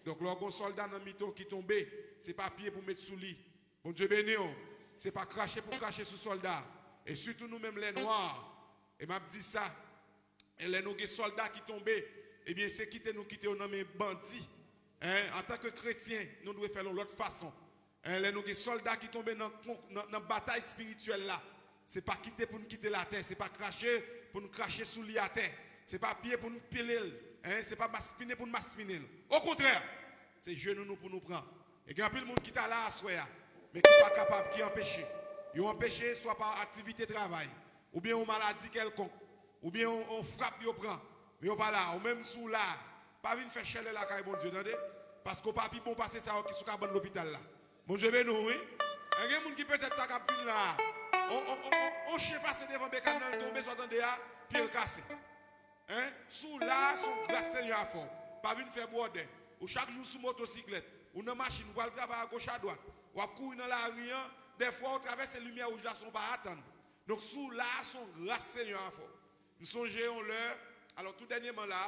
Donk, lè w gon sòlda nan mitan w ki tonbe, se pa pye pou met sou li. Bondye beni w. Se pa krache pou krache sou sòlda. E sitou nou menm lè nwa. E m ap di sa, e lè nou gen sòlda ki tonbe, ebyen, se kite nou kite yo nan men bandi. Hein, antanke kretyen, nou dwe fè l yon lòt fason. Hein, lè nou gen sòlda ki tonbe nan, nan, nan batay espirityèl la, se pa kite pou n kite l atè, se pa krache pou n krache sou li atè, se pa pye pou n pile l, hein, se pa maspinen pou n maspinen l. Okontrè, se jenou nou pou nou pran. E gen anpil moun ki ta la aswè a, men ki pa kapab, ki anpeche. Yo anpeche swa pa aktivite travay, oubyen yon maladi kèlkonk, oubyen yon, yon frap yo pran, men yo pa la. Ou menm, si w la, pa vin fè chèlè lakay Bondye, tande, paske w pa pi bon pase sa yo ki sou kabann lopital la. Bondye beni w, wi. Gen moun ki petèt ta kab vin la, on, on, on, on, on chen pase devan bekàn nan, l tonbe, sa w tande a, pye l kase. Hein? Si w la, se yon gras Senyè a fè w. Pa vin fè bwòdè. Ou chak jou sou motosiklèt. Ou nan machin, ou pral travay agoch adwat. W ap kouri nan lari an. Dèfwa, ou travèse limyè wouj la san w pa atann. Donk, si w la, se yon gras Senyè a fè w. M sonje yon lè, alò, tou dènyèman la,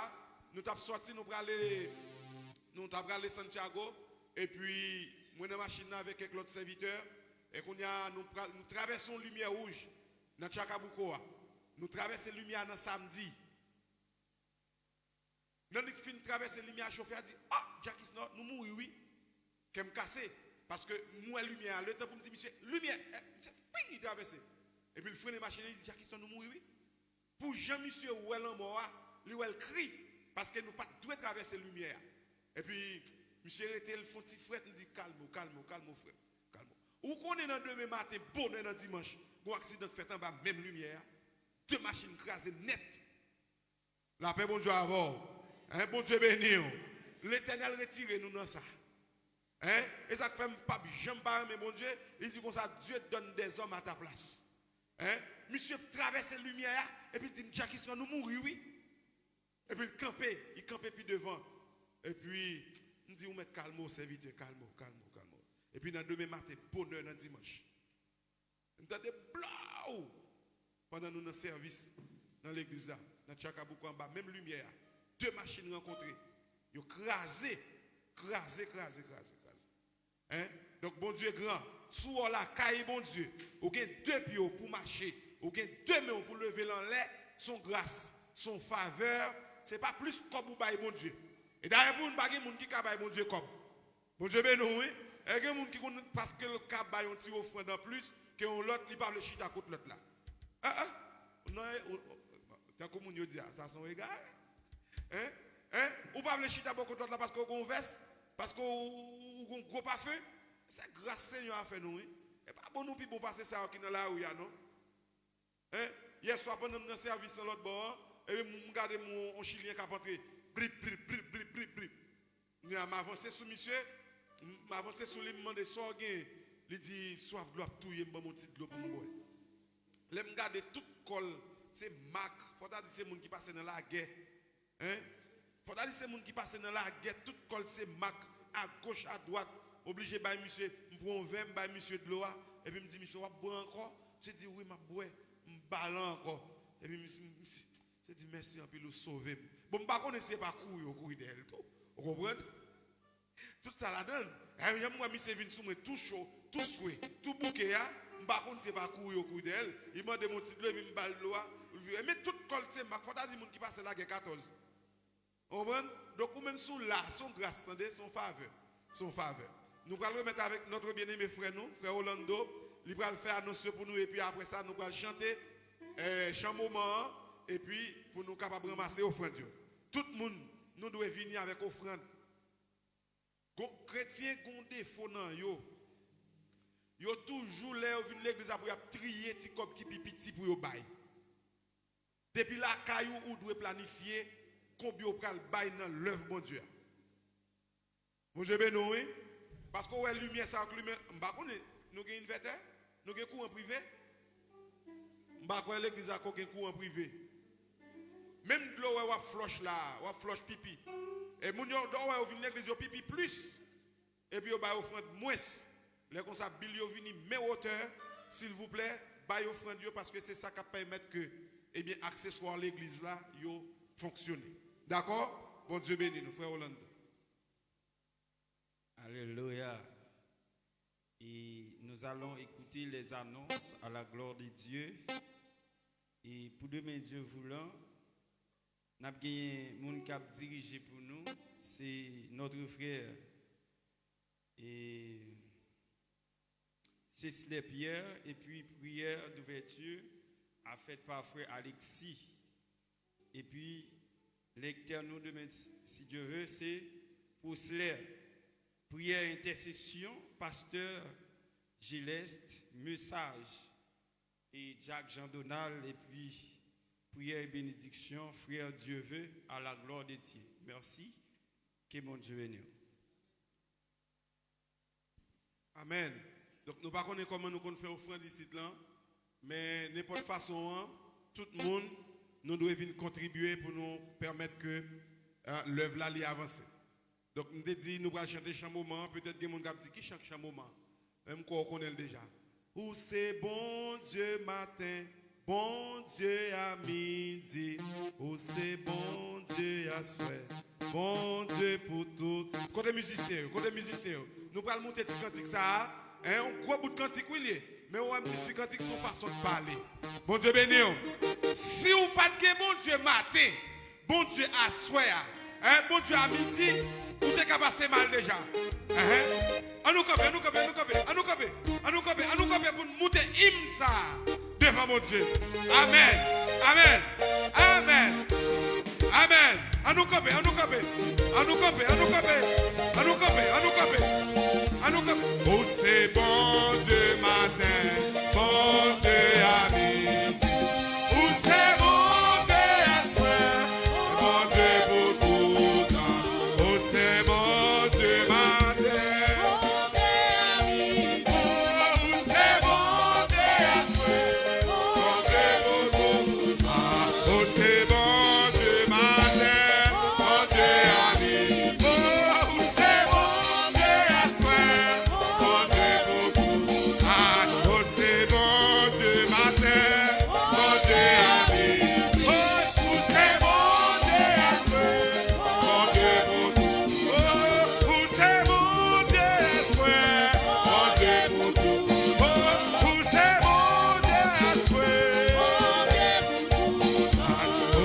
nou t ap sòti, nou prale, nou t ap prale Santiago. Epi, mwen nan machin nan avèk kèk lòt sèvitè. E kounye a, nou, pral, nou travèse yon limyè wouj nan Chacabuco a. Nou travèse limyè a nan samdi. Nan li fin travèse limyè a, chofè a di, "Ah, Jackisnor, nou mouri wi." Kè m kase, paske m wè limyè a, letan pou m di misye, "Limyè," eh, misye fwing, li travèse. Epi l frennen machin nan, li di, "Jackisnor, nou mouri wi." Pou jan misye wè lanmò a, li wè l kri, paske nou pa t dwe travèse limyè a. Epi, misye rete, l fè yon ti frèt, m di, "Kalme w, kalme w, kalme w, frè m, kalme w." Ou konnen nan demen maten, bonè nan dimanch, gon aksidan k fèt anba menm limyè a. De machin kraze nèt. Lapè Bondye avè w. Hein, Bondye beni w. Letènèl retire nou nan sa. Hein? E sa k fè m p ap janm pa renmen Bondye. Li di konsa, Dieu donne des hommes à ta place. Hein? Misye travèse limyè a, epi l di m, "Jackisnor, nou mouri wi." Epi l kanpe, li kanpe pi devan. Epi, m di, "Ou mèt kalme w, sèvitè, kalme w, kalme w, kalme w." Epi nan demen maten, bonè nan dimanch, m tande blow! Pandan nou nan sèvis nan legliz la, nan Chacabuco anba menm limyè a, de machin rankontre. Yo kraze, kraze, kraze, kraze, kraze. Hein? Donk, Bondye gran. Si w lakay Bondye, ou gen de pye w pou mache, ou gen de men w pou leve l anlè, se yon gras, se yon favè, se pa plis kòb ou bay Bondye. E dayè, pou moun, pa gen moun ki ka bay Bondye kòb. Bondye beni w, wi. E gen moun ki konn, paske l ka bay yon ti ofrann anplis ke yon lòt, li pa vle chita kot lòt la. Ah, ah. Non, e, ou, ou, tankou moun yo di a, sa se yon egare. Hein? Hein? Ou pa vle chita bò kot lòt la paske w gen yon vès, paske w, w, w gen yon gwo pafen. Se gras Senyè a fè nou, wi. E pa bon nou pi bon pase sa yo ki nan lari a, non. Hein? Yè swa, pandan m nan sèvis nan lòt bò an, epi m, m gade m, yon Chilyen k ap antre. Blip, blip, blip, blip, blip, blip. Kounye a, m avanse sou misye, m, m avanse sou li, m mande sa w gen. Li di, "Swaf dlo ap touye m, ban m yon ti dlo pou m bwè." Lè m gade tout kò l, se mak, fò ta di se moun ki pase nan lagè. Hein? Fò ta di se moun ki pase nan lagè, tout kò l se mak, agoch, adwat. M oblije bay misye, m pran yon vè, m bay misye dlo a, epi m di, "Misye, w ap bwè ankò?" Misye di, "Wi, m ap bwè." M ba l ankò. Epi misye, misye, misye di, "Mèsi anpil, ou sove m." Bon, m pa konnen si se pa kouri yo kouri dèyè l tou. Ou konprann? Tout sa ladan l. Jan m wè misye vin sou mwen tou cho, tou swe, tou bouke a, m pa konn si se pa kouri yo kouri dèyè l. Li mande m yon ti dlo, epi m ba l dlo a, pou l vire. Men tout kò l se mak, fò ta di moun ki pase lagè katòz. Ou konprann? Donk, ou menm si w la, se yon gras, tande, se yon favè. Se yon favè. Nou pral remèt avèk notre bien-aimé frè nou, frè Orlando. Li pral fè anons yo pou nou, epi apre sa, nou pral chante, eh, chan moman an, epi pou nou kapab ranmase ofrann yo. Tout moun, nou dwe vini avèk ofrann. Gon kretyen gon defo nan yo. Yo toujou, lè yo vin legliz la, pou y ap triye ti kòb ki pi piti pou yo bay. Depi lakay ou, ou dwe planifye konbyen w pral bay nan lèv Bondye a. Bondye beni w, wi. Paske w wè limyè sa yo k limen, m pa konnen, nou gen envètè? Nou gen kouran prive? M pa kwè legliz la ko gen kouran prive. Menm dlo wè w ap flòch la, w ap flòch pipi. E moun yo, dò wè yo vin legliz, yo pipi plis. Epi yo bay ofrann mwens. Lè konsa, bil yo vini men wotè, silvouplè, bay ofrann yo, paske se sa k ap pèmèt ke, ebyen, akseswa legliz la, yo fonksyone. Dakò? Bondye beni nou, frè Orlando. Alléluia. Et nous allons écouter les annonces à la gloire de Dieu. Et pou demen, Dye voulan, n ap genyen moun k ap dirije pou nou. Se notre frère, e, Césley Pierre, epi priyè douvèti a fèt pa frè Alexis. Epi, lèktè nou demen, si Dye ve, se Prosler. Priyè entèsesyon, pastè Gileste, mesaj, e Jack Jean Donald, epi priyè e benediksyon, frè Dye ve, à la gloire de Dieu. Mèsi, ke Bondye beni w. Amèn. Donk, nou pa konnen kòman nou konn fè ofrann isit lan, men nenpòt fason an, tout moun, nou dwe vin kontribye pou nou pèmèt ke, eh, lèv la li avanse. Donk, m te di nou pral chante chan moman an, petèt gen moun k ap di, "Ki chan k chan moman an?" Men m kwè w konnen l deja. Ou se Bondye maten, Bondye a midi, ou se Bondye aswè, Bondye pou tout. Kote mizisyen yo? Kote mizisyen yo? Nou pral moute ti kantik sa a. Hein, yon gwo bout kantik, wi, l ye. Men ou wè m di ti kantik se yon fason de pale. Bondye beni w. Si w pa t gen Bondye maten, Bondye aswè a, Hein, Bondye, a midi, ou te ka pase mal deja. Hein? Ann nou kanpe, ann nou kanpe, ann nou kanpe, ann nou kanpe, ann nou kanpe, ann nou kanpe pou n moute im sa a devan Bondye. Amèn. Amèn. Amèn. Amèn. Ann nou kanpe, ann nou kanpe. Ann nou kanpe, ann nou kanpe. Ann nou kanpe, ann nou kanpe. Ann nou kanpe. Ou se Bondye maten, Bondye a midi. Ou se Bondye aswè, Bondye pou toutan. Ou se Bondye maten. Ou se Bondye aswè, Bondye pou toutan. Ou se Bondye maten, Bondye a midi. Ou se Bondye aswè, Bondye pou toutan. Ou se Bondye maten, Bondye a midi. Ou se Bondye aswè, Bondye pou toutan. Ou se Bondye aswè, Bondye pou toutan. Ou se Bondye aswè, Bondye pou toutan.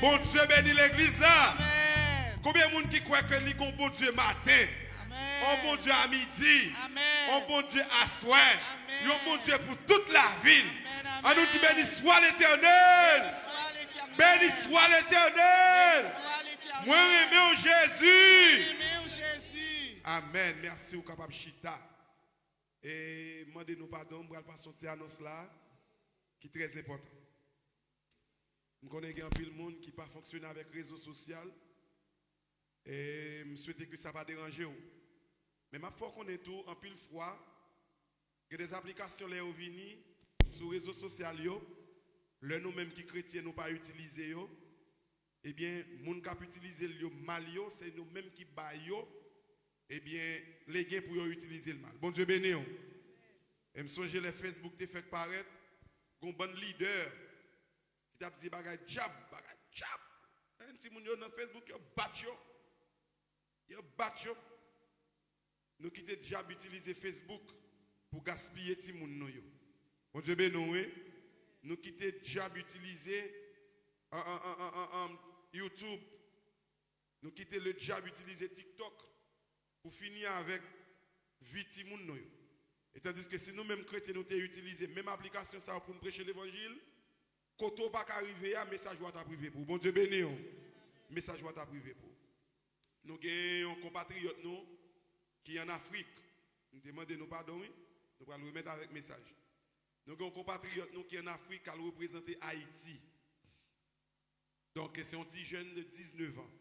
Bondye beni legliz la. Konbyen moun ki kwè ke li gon Bondye maten, yon Bondye a midi, yon Bondye aswè, yon Bondye pou tout lavi n? Ann nou di, beni swa Letènèl. Beni swa Letènèl. Mwen renmen w, Jezi. Amèn. Mèsi, ou kapab chita. E mande nou padon, m pral pase yon ti anons la ki trè enpòtan. M konnen gen anpil moun ki pa fonksyone avèk rezo sosyal, e m swete ke sa pa deranje w. Men m ap fè w konnen tou, anpil fwa, gen de aplikasyon lè yo vini sou rezo sosyal yo, lè nou menm ki kretyen nou pa itilize yo, ebyen, moun k ap itilize l yo mal yo, se nou menm ki ba yo, ebyen, legen pou yo itilize l mal. Bondye beni w. E m sonje lè Facebook te fèk parèt, gon bann lidè ki t ap di bagay dyab, bagay dyab. Menm timoun yo nan Facebook, yo bat yo. Yo bat yo. Nou kite dyab itilize Facebook pou gaspiye timoun nou yo. Bondye beni w, wi. Nou kite dyab itilize, an, an, an, an, an, an, YouTube. Nou kite le dyab itilize TikTok pou fini avèk vi timoun nou yo. E tandiske si nou menm kretyen nou te itilize menm aplikasyon sa yo pou n preche levanjil, kote w pa ka rive a, mesaj ou a t ap rive pou ou. Bondye beni w. Mesaj ou a t ap rive pou ou. Nou gen yon konpatriyòt nou ki ann Afrik. M te mande nou padon, wi. Nou pral remèt avèk mesaj. Nou gen yon konpatriyòt nou ki ann Afrik k al reprezante Ayiti. Donk, se yon ti jèn de diznèf an.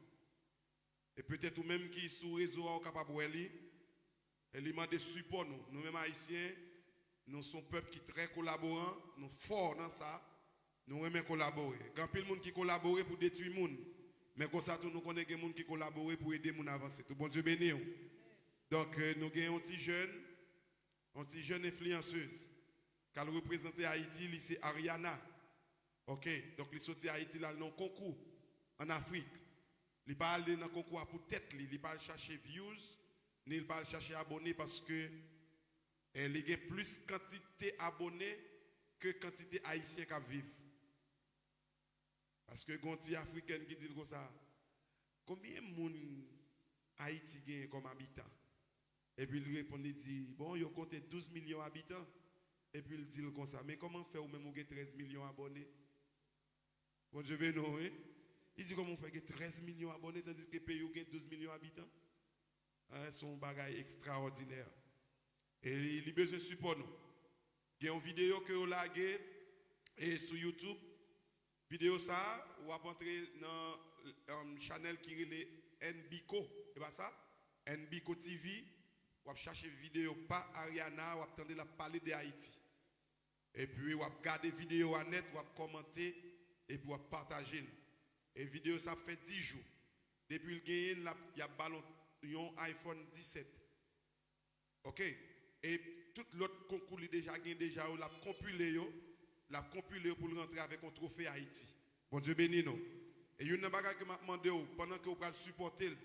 E petèt ou menm ki sou rezo a, ou kapab wè li. E li mande sipò nou. Nou menm Ayisyen, nou se yon pèp ki trè kolaboran, nou fò nan sa, nou renmen kolabore. Gen anpil moun ki kolabore pou detwi moun, men konsa tou nou konnen gen moun ki kolabore pou ede moun avanse tou. Bondye beni w. Donk, eh, nou gen yon ti jèn, yon ti jèn enfliyansez k al reprezante Ayiti, li se Ariana. Oke, donk li soti Ayiti, l al nan yon konkou ann Afrik. Li pa ale nan konkou a pou tèt li, li pa al chache views, ni li pa al chache abòne, paske, eh, li gen plis kantite abòne ke kantite Ayisyen k ap viv. Paske gen yon ti Afriken ki di l konsa, konbyen moun Ayiti genyen kòm abitan? Epi l reponn, li di, bon, yo konte douz milyon abitan. Epi l di l konsa, men kòman fè ou menm ou gen trèz milyon abòne? Bondye beni w, wi. Li di, kòman w fè gen trèz milyon abòne, tandiske peyi w gen douz milyon abitan? Hein, se yon bagay ekstraòdinè. E li, li bezwen sipò nou. Gen yon videyo ke yo lage, e, sou YouTube. Videyo sa a, w ap antre nan, um, chanèl ki rele N Biko. E pa sa? N Biko T V. W ap chache videyo pa Ariana, w ap tande l ap pale de Ayiti. Epi w ap gade videyo a nèt, w ap kòmante, epi w ap pataje l. E videyo sa ap fè dis jou. Depi l genyen l, l ap, y ap ba l yon, yon iPhone disèt. Oke? E tout lòt konkou li deja gen deja yo, l ap konpile yo, l ap konpile yo pou l rantre avèk yon twofe Ayiti. Bondye beni nou. E youn nan bagay ke m ap mande w, pandan ke w pral sipòte l,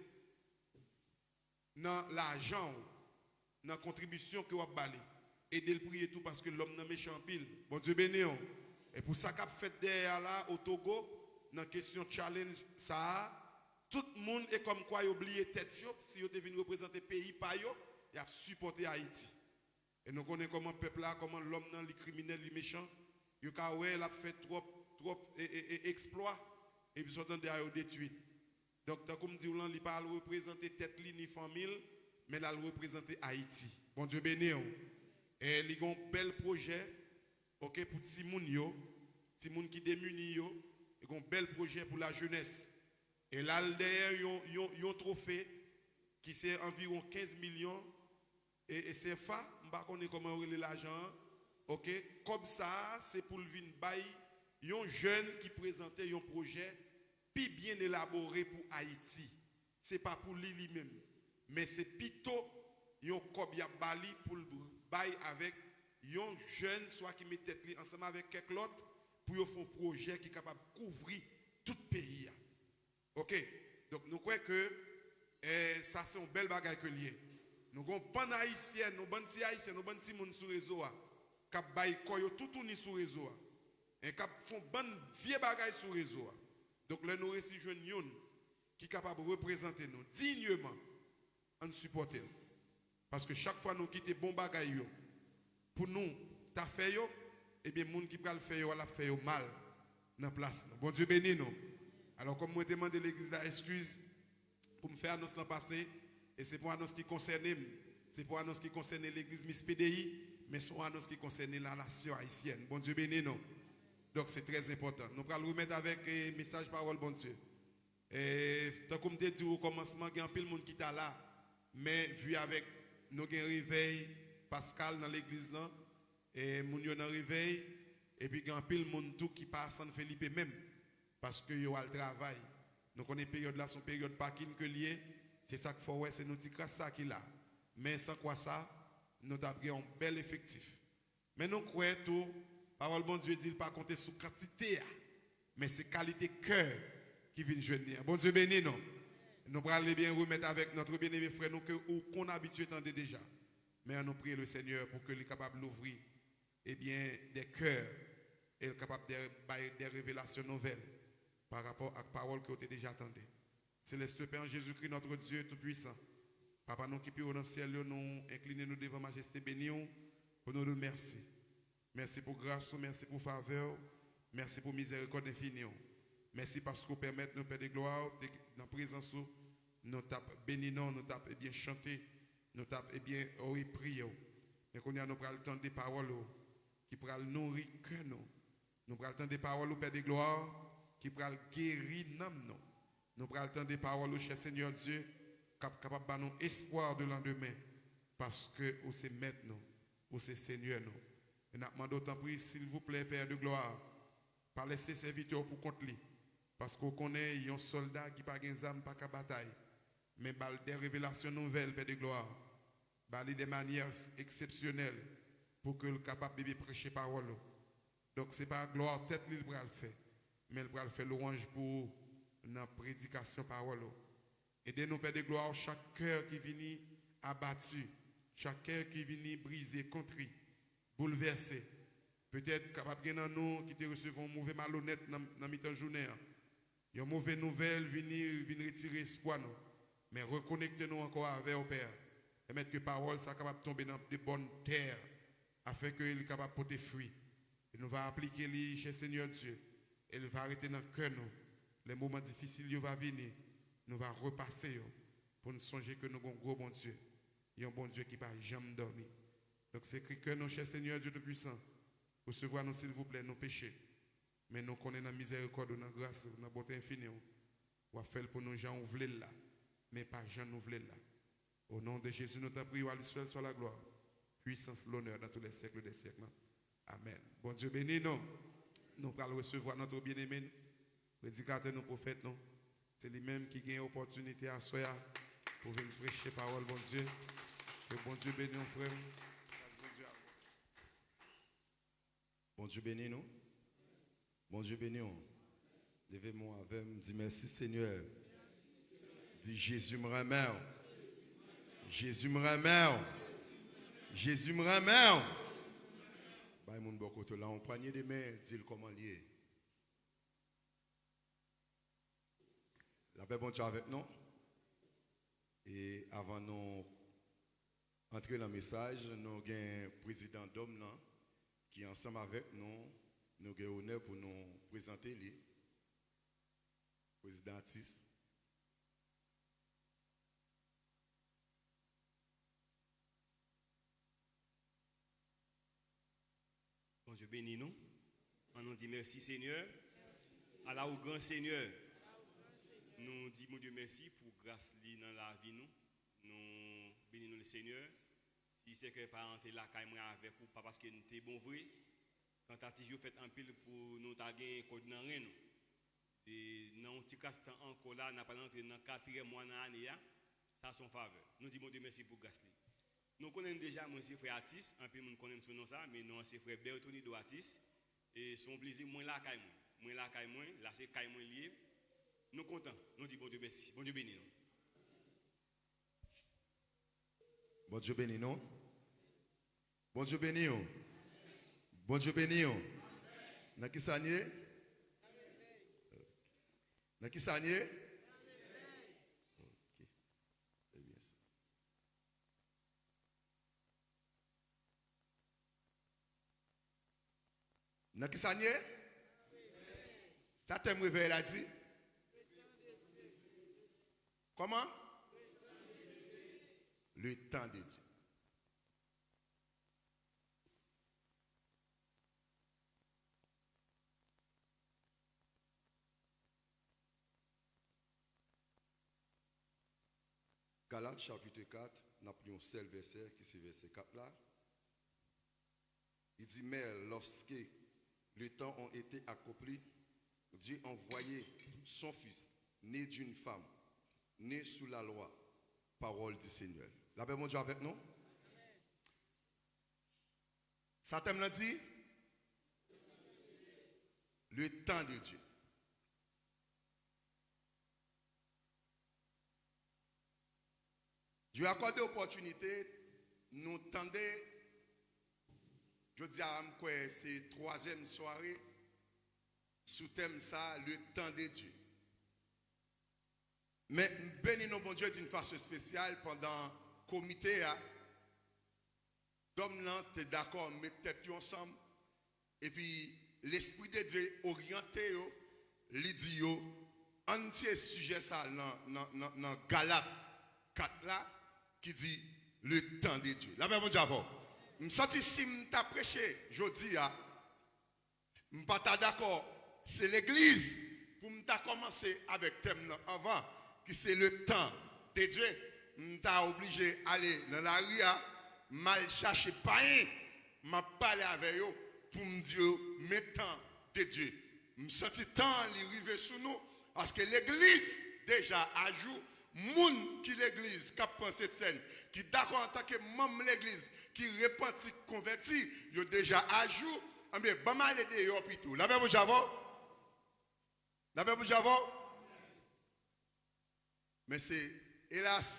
nan lajan w, nan kontribisyon ke w ap ba li. Ede l priye tou, paske lòm nan mechan anpil. Bondye beni w. E pou sa k ap fèt dèyè a la, o Togo, nan kesyon challenge sa a, tout moun e kòmkwa yo bliye tèt yo, si yo te vin reprezante peyi pa yo, y ap sipòte Ayiti. E nou konnen kòman pèp la, kòman lòm nan, li kriminèl, li mechan. Yo ka wè l ap fè twòp, twòp, e, e, e, eksplwa, epi sa w tande a yo detwi l. Donk, tankou m di w lan, li pa al reprezante tèt li ni fanmi l, men l al reprezante Ayiti. Bondye beni w. E li gen yon bèl pwojè, oke, pou timoun yo, timoun ki demini yo, li gen yon bèl pwojè pou lajenès. E l al dèyè yon, yon, yon twofe ki se anviwon kenz milyon e, e sefa, m pa konnen kòman yo rele lajan an. Oke, kòb sa a, se pou l vin bay yon jèn ki prezante yon pwojè pi byen elabore pou Ayiti. Se pa pou li, li menm, men se pito yon kòb y ap ba li pou l bay avèk yon jèn, swa ki met tèt li ansanm avèk kèk lòt, pou yo fè yon pwojè ki kapab kouvri tout peyi a. Oke? Donk, nou kwè ke, eh, sa se yon bèl bagay ke l ye. Nou gen yon bann Ayisyen, yon bann ti Ayisyen, yon bann timoun sou rezo a, k ap bay kò yo toutouni sou rezo a, e k ap fè yon bann vye bagay sou rezo a. Donk, lè nou resi jwenn youn ki kapab reprezante nou dinyman, ann sipòte l. Paske chak fwa nou kite bon bagay yo pou nou ta fè yo, ebyen, moun ki pral fè yo a, l ap fè yo mal nan plas nou. Bondye beni nou. Alò, kòm mwen te mande legliz la eskiz pou m fè anons lan pase, e se pa yon anons ki konsène m, se pa yon anons ki konsène legliz Mispédéri, men se yon anons ki konsène la nasyon ayisyèn. Bondye beni nou. Donk, se trè enpòtan. Nou pral remèt avèk, eh, mesaj pawòl Bondye. E, tankou m te di w okòmansman, gen anpil moun ki ta la, men vi avèk nou gen revèy paskal nan legliz lan, e moun yo nan revèy, epi gen anpil moun tou ki pa San Felipe menm, paske yo al travay. Nou konnen peryòd la se yon peryòd pakin ke l ye, se sa k fè w wè se nou ti kras sa ki la. Men san kwa sa, nou t ap gen yon bèl efektif. Men nou kwè tou, pawòl Bondye di l pa konte sou kantite a, men se kalite kè ki vin jwenn li an. Bondye beni nou. Nou pral, ebyen, remèt avèk notre bien-aimé frè nou ke ou konn abitye tande deja. Men ann nou priye le Seigneur pou ke li kapab louvri, ebyen, des cœurs, e l kapab de, bay de revelasyon nouvèl pa rapò ak pawòl ke w te deja tande. Céleste Père, en Jésus-Christ, notre Dieu tout-puissant, Papa nou ki pi wo nan syèl yo, nou enkline nou devan majeste beni w pou nou di w mèsi. Mèsi pou gras ou, mèsi pou favè w, mèsi pou mizèrikòd enfini w. Mèsi paske w pèmèt nou, Pè de glwa, te nan prezans ou, nou t ap beni non w, nou t ap, ebyen, chante, nou t ap, ebyen, wi, priye w. Men kounye a, nou pral tande pawòl ou ki pral nouri kè nou. Nou pral tande pawòl ou, Pè de glwa, ki pral geri nanm nou. Nou pral tande pawòl ou, chè Senyè Dye, k ap kapab ba nou espwa de landemen, paske ou se mèt nou, ou se Senyè nou. E n ap mande w, tanpri, silvouplè, Pè de glwa, pa lese sèvitè w pou kont li, paske w konnen yon sòlda ki pa gen zam pa ka batay, men ba l de revelasyon nouvèl, Pè de glwa, ba li de manyè eksepsyonèl pou ke l kapab, ebyen, preche pawòl ou. Donk, se pa glwa tèt li l pral fè, men l pral fè lwanj pou ou nan predikasyon pawòl ou. Ede nou, Pè de glwa, chak kè ki vini abati, chak kè ki vini brize, kontri, boulvèse. Petèt, kapab gen nan nou ki te resevwa yon move malonèt nan, nan mitan jounen an. Yon move nouvèl vini, vin retire espwa nou. Men rekonekte nou ankò avè w, Pè. Pèmèt ke pawòl sa kapab tonbe nan de bòn tè, afenke li kapab pote fwi. E nou va aplike li, chè Senyè Dye, e li va rete nan kè nou. Lè moman difisil yo va vini, nou va repase yo pou n sonje ke nou gon gwo Bondye, yon Bondye ki pa janm dòmi. Donk, se kri kè nou, chè Senyè Dye Toupisan. Resevwa nou, silvouplè, nou peche. Men nou konnen nan mizèrikòd ou, nan gras ou, nan bonte enfini w, w ap fè l pou nou jan ou vle l la, men pa jan nou vle l la. Au nom de Jésus, nous t'en prions, à lui seul soit la gloire, puissance, l'honneur dans tous les siècles des siècles. Amen. Bondye beni nou. Nou pral resevwa notre bien-aimé, predikatè nou, pwofèt nou. Se li menm ki gen opòtinite aswè a pou vin preche pawòl Bondye. Ke Bondye beni w, frè m. Gras Bondye avè w. Bondye beni nou. Bondye beni w. Leve men w avè m, di, mèsi, Senyè. Di, Jezi, m renmen w. Jezi, m renmen w. Jezi, m renmen w. Bay moun bò kote w la yon pwanye de men, di l kòman l ye. Lapè Bondye avèk nou. E avan nou antre nan mesaj, nou gen prezidan dòm nan ki ansanm avèk nou. Nou gen onè pou nou prezante li. Prezidan Atis. Bondye beni nou. Ann nou di, mèsi, Senyè. Ala ou gran, Senyè. Nou di Bondye mèsi pou gras li nan lavi nou. Nou beni non le Senyè. Si se ke pa antre lakay mwen avèk ou, pa paske n te bon vre. Tantativ yo fèt anpil pou nou ta gen kòd nan ren nou. E nan yon ti kras tan ankò la, n ap pral antre nan katriyèm mwa nan ane a. Sa se yon favè. Nou di Bondye mèsi pou gras li. Nou konnen m deja, mwen se frè Atis. Anpil moun konnen m sou non sa, men non an se frè Bertonido Atis. E se yon plezi, mwen lakay mwen. Mwen lakay mwen, la se kay mwen li ye. Nou kontan. Nou di Bondye mèsi. Bondye beni nou. Bondye beni nou. Bondye beni w. Bondye beni w. Nan ki sa n ye? Nan ki sa n ye? Ok. Se byen sa. Nan ki sa n ye? Sa tèm revèy la di? Kòman? Le temps de Dieu. Galat chapit kat, n ap li yon sèl vèsè, ki se vèsè kat la. Li di, mais lorsque les temps ont été accomplis, Dieu envoyait son Fils, né d'une femme, né sous la loi, parole du Seigneur. Lapè Bondye avèk nou. Sa tèm lan di? Le temps de Dieu. Dye akòde opòtinite nou tande. Jodi a, m kwè se twazyèm sware sou tèm sa, le temps de Dieu. Men m beni non Bondye d'une façon spéciale pandan komite a, dòm nan te dakò met tèt yo ansanm, epi Lespri de Dye oryante yo, li di yo, ann tire sijè sa nan, nan, nan, nan Galat kat la, ki di, le temps de Dieu. Lapè Bondye avè w. M santi si m ta preche jodi a, m pa ta dakò, se legliz pou m ta kòmanse avèk tèm nan anvan, ki se le temps de Dieu. M ta oblije ale nan lari a, m al chache payen, m ap pale avè yo pou m di yo, men tan de Dye. M santi tan an li rive sou nou, paske legliz deja ajou, moun ki legliz, k ap pran Sentsèn, ki dakò antanke manm legliz, ki repanti, konvèti, yo deja ajou. Anben, ban m ale deyò pito. Lapè Bondye avè w. Lapè Bondye avè w. Men se, elas,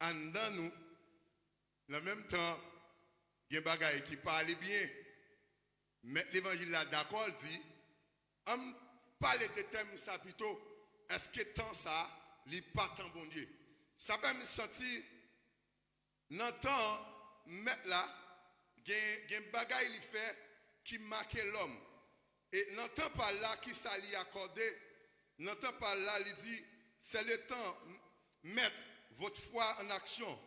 anndan nou, nan menm tan, gen bagay ki pa ale byen. Mèt levanjil la dakò, l di, ann pale de tèm sa pito, èske tan sa, li pa tan Bondye? Sa fè m santi, nan tan Mèt la, gen, gen bagay li fè ki make lòm. E nan tan pa l la, ki sa li akòde? Nan tan pa l la, li di, c'est le temps, mettre votre foi en action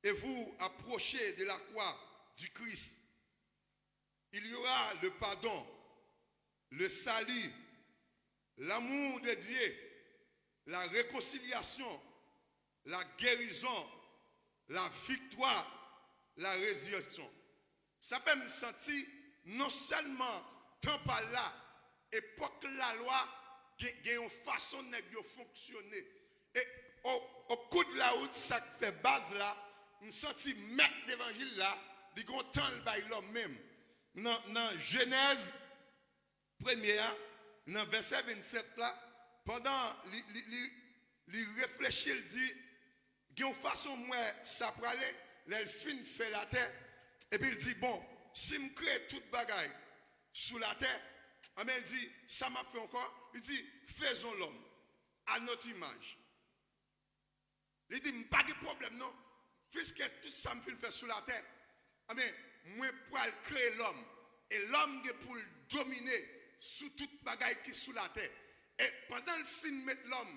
et vous approcher de la croix du Christ. Il y aura le pardon, le salut, l'amour de Dieu, la réconciliation, la guérison, la victoire, la résurrection. Sa fè m santi non sèlman tan pa l la, epòk lalwa, gen, gen yon fason nèg yo fonksyone. E o, o kou de lawout, sa k fè baz la, m santi mèt levanjil la, li gon tan l bay lòm menm. Nan, nan Jenèz premye a, nan vèsè vennsèt la, pandan li, li, li, li reflechi, l di, gen yon fason m wè sa prale, lè l fin fè latè, epi l di, bon, si m kreye tout bagay sou latè, anben, l di, sa m ap fè ankò? Li di, faisons l'homme à notre image. Li di, m pa gen pwoblèm non. Piske tout sa m fin fè sou latè, anben, mwen pral kreye lòm. E lòm gen pou l domine sou tout bagay ki sou latè. E pandan l fin met lòm,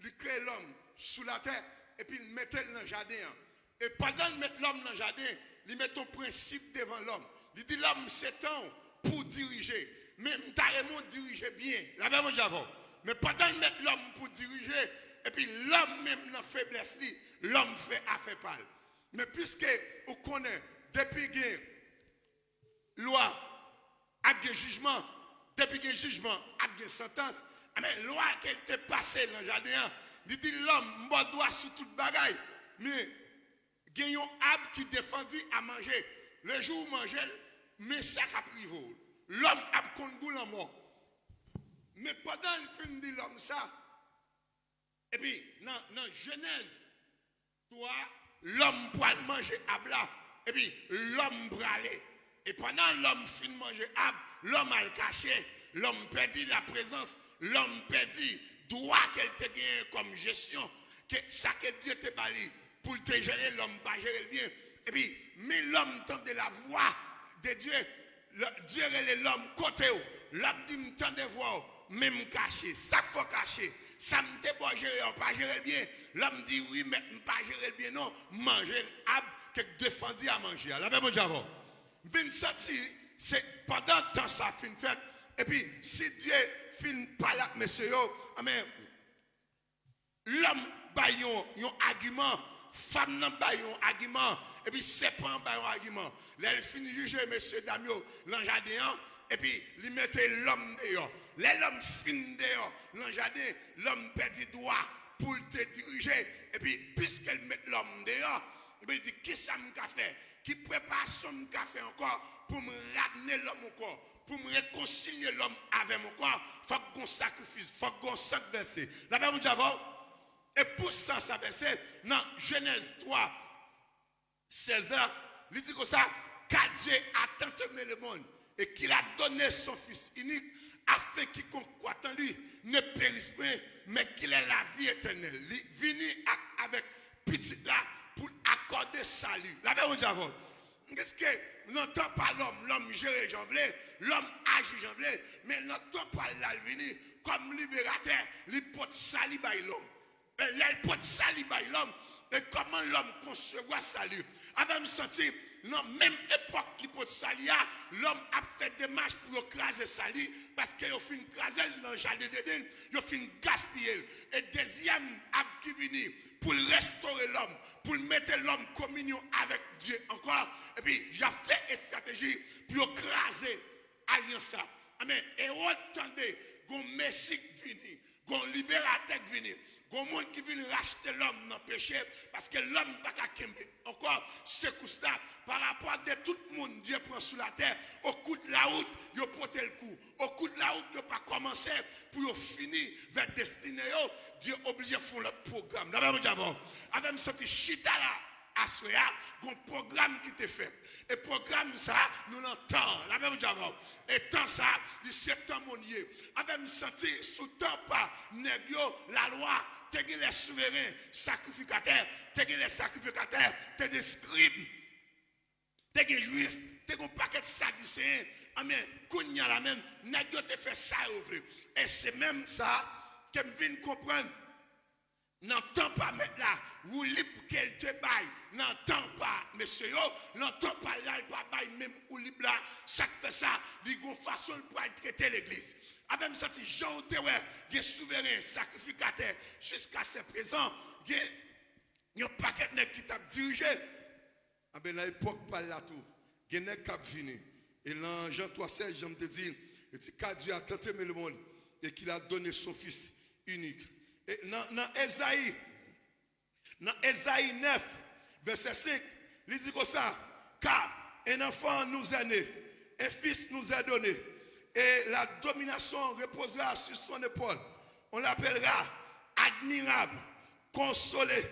li kreye lòm sou latè, epi l mete l nan jaden an. E pandan l met lòm nan jaden, li met yon prensip devan lòm. Li di lòm se tan w pou w dirije. Men m ta renmen w dirije byen. Lapè Bondye avè w. Men pandan l met lòm pou dirije, epi lòm menm nan feblès li, lòm fè afè pa l. Men piske ou konnen, depi gen lwa, ap gen jijman, depi gen jijman, ap gen santans. Anben, lwa ke l te pase nan jaden an, li di lòm, m ba w dwa sou tout bagay. Men, gen yon ab ki defandi a manje. Le jou w manje l, men sa k ap rive w. Lòm ap konn gou lanmò. Men pandan l fin di lòm sa, epi nan, nan Jenèz twa, lòm pral manje ab la, epi lòm prale. E pandan lòm fin manje ab, lòm al kache, lòm pèdi laprezans Lòm pèdi dwa ke l te genyen kòm jesyon, ke sa ke Dye te ba li pou l te jere, lòm pa jere l byen. Epi, men lòm tande lavwa de Dye. Lò- Dye rele lòm, "Kote w?" Lòm di, "M tande vwa w, men m kache." Sa k fè w kache? Sa m te ba w jere a, w pa jere l byen? Lòm di, "Wi, mèt, m pa jere l byen non, m manje l." Ab, ke k defandi a manje a. Lapè Bondye avè w. M vin santi se pandan tan sa fin fèt, epi si Dye fin pale ak mesye yo, anben, lòm bay yon, yon agiman, fanm nan bay yon agiman, epi sèpan an bay yon agiman. Lè l fin jije mesye dam yo nan jaden an, epi li mete lòm deyò. Lè lòm fin deyò nan jaden, lòm pèdi dwa pou l te dirije, epi piske l met lòm deyò, epi l di, "Kisa m ka fè? Ki preparasyon m ka fè ankò pou m ramne lòm ankò, pou m rekonsilye lòm avè m ankò?" Fòk gon sakrifis, fòk gon san k vèse. Lapè Bondye avè w. E pou san sa vèse, nan Jenèz twa, sèz la, li di konsa, "Car Dieu a tant aimé le monde et qu'il a donné son Fils unique, afin quiconque croit en lui ne périsse point, mais qu'il ait la vie éternelle." Li vini ak, avèk pitit la pou l akòde sali. Lapè Bondye avè w. Piske nan tan pa lòm, lòm jere jan vle, lòm aji jan vle, men nan tan pa l la, l vini kòm liberatè, li pot sali bay lòm. E lè l pot sali bay lòm, e kòman lòm konsevwa sali? Avè m santi, nan menm epòk li pot sali a, lòm ap fè demach pou yo kraze sali, paske yo fin kraze l nan jaden Deden, yo fin gaspiye l. E dezyèm ap ki vini pou l restore lòm, pou l mete lòm kominyon avèk Dye ankò, epi y ap fè estrateji pou yo kraze alyans sa. Amen. Ewòd tande gon Mesi k vini, gon liberatè k vini, gon moun ki vin rachte lòm nan peche, paske lòm pa ka kenbe ankò sekous la. Parapò de tout moun Dye pran sou latè, okout lawout, yo pote l kou. Okout lawout, yo pa kòmanse pou yo fini vè destine yo, Dye oblije fè yon lòt pwogram. Lapè Bondye avè w. Avè m santi chita la, aswè a, gon pwogram ki te fèt. E pwogram sa, nou nan tan an. Lapè Bondye avè w. E tan sa, li se tan moun ye. Avè m santi sou tan pa nèg yo, lalwa, te gen lè souveren, sakrifikatè, te gen lè sakrifikatè, te gen eskrib, te gen jwif, te gen yon pakèt sadiseyen. Anben, kounye a la menm, nèg yo te fè sa yo vle. E se menm sa ke m vin konprann. Nan tan pa mèt la, woulib ke l te bay nan tan pa mesye yo, nan tan pa l la, l pa bay menm woulib la. Sa k fè sa, li gon fason l pral trete legliz. Avè m santi jan ou te wè, gen souveren, sakrifikatè, jiskaseprezan, gen yon pakèt nèg ki t ap dirije. Anben, nan epòk pa l la tou, gen nèg k ap vini. E nan Jan twa sèz, jan m te di, li di, "Car Dieu a tant aimé le monde et qu'il a donné son Fils unique." E nan, nan Ezayi, nan Ezayi nèf, vèsè senk, li di konsa, "Car un enfant nous est né, un fils nous est donné, et la domination reposera sur son épaule. On l'appellera admirable, consolé."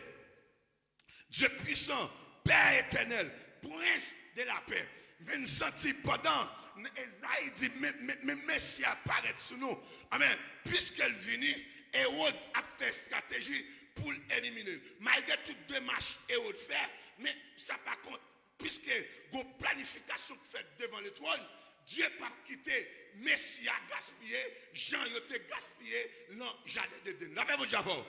Dye pwisan, Pè etènèl, Prens de lapè. M vin santi pandan Ezayi di, men, men, men Mesi a parèt sou nou. Amen. Piske l vini, Ewòd ap fè estrateji pou l elimine l. Malgre tout demach Ewòd fè, men sa pa kont, piske gon planifikasyon k fèt devan letwòn, Dye p ap kite Mesi a gaspiye jan yo te gaspiye nan jaden Deden. Lapè Bondye avè w.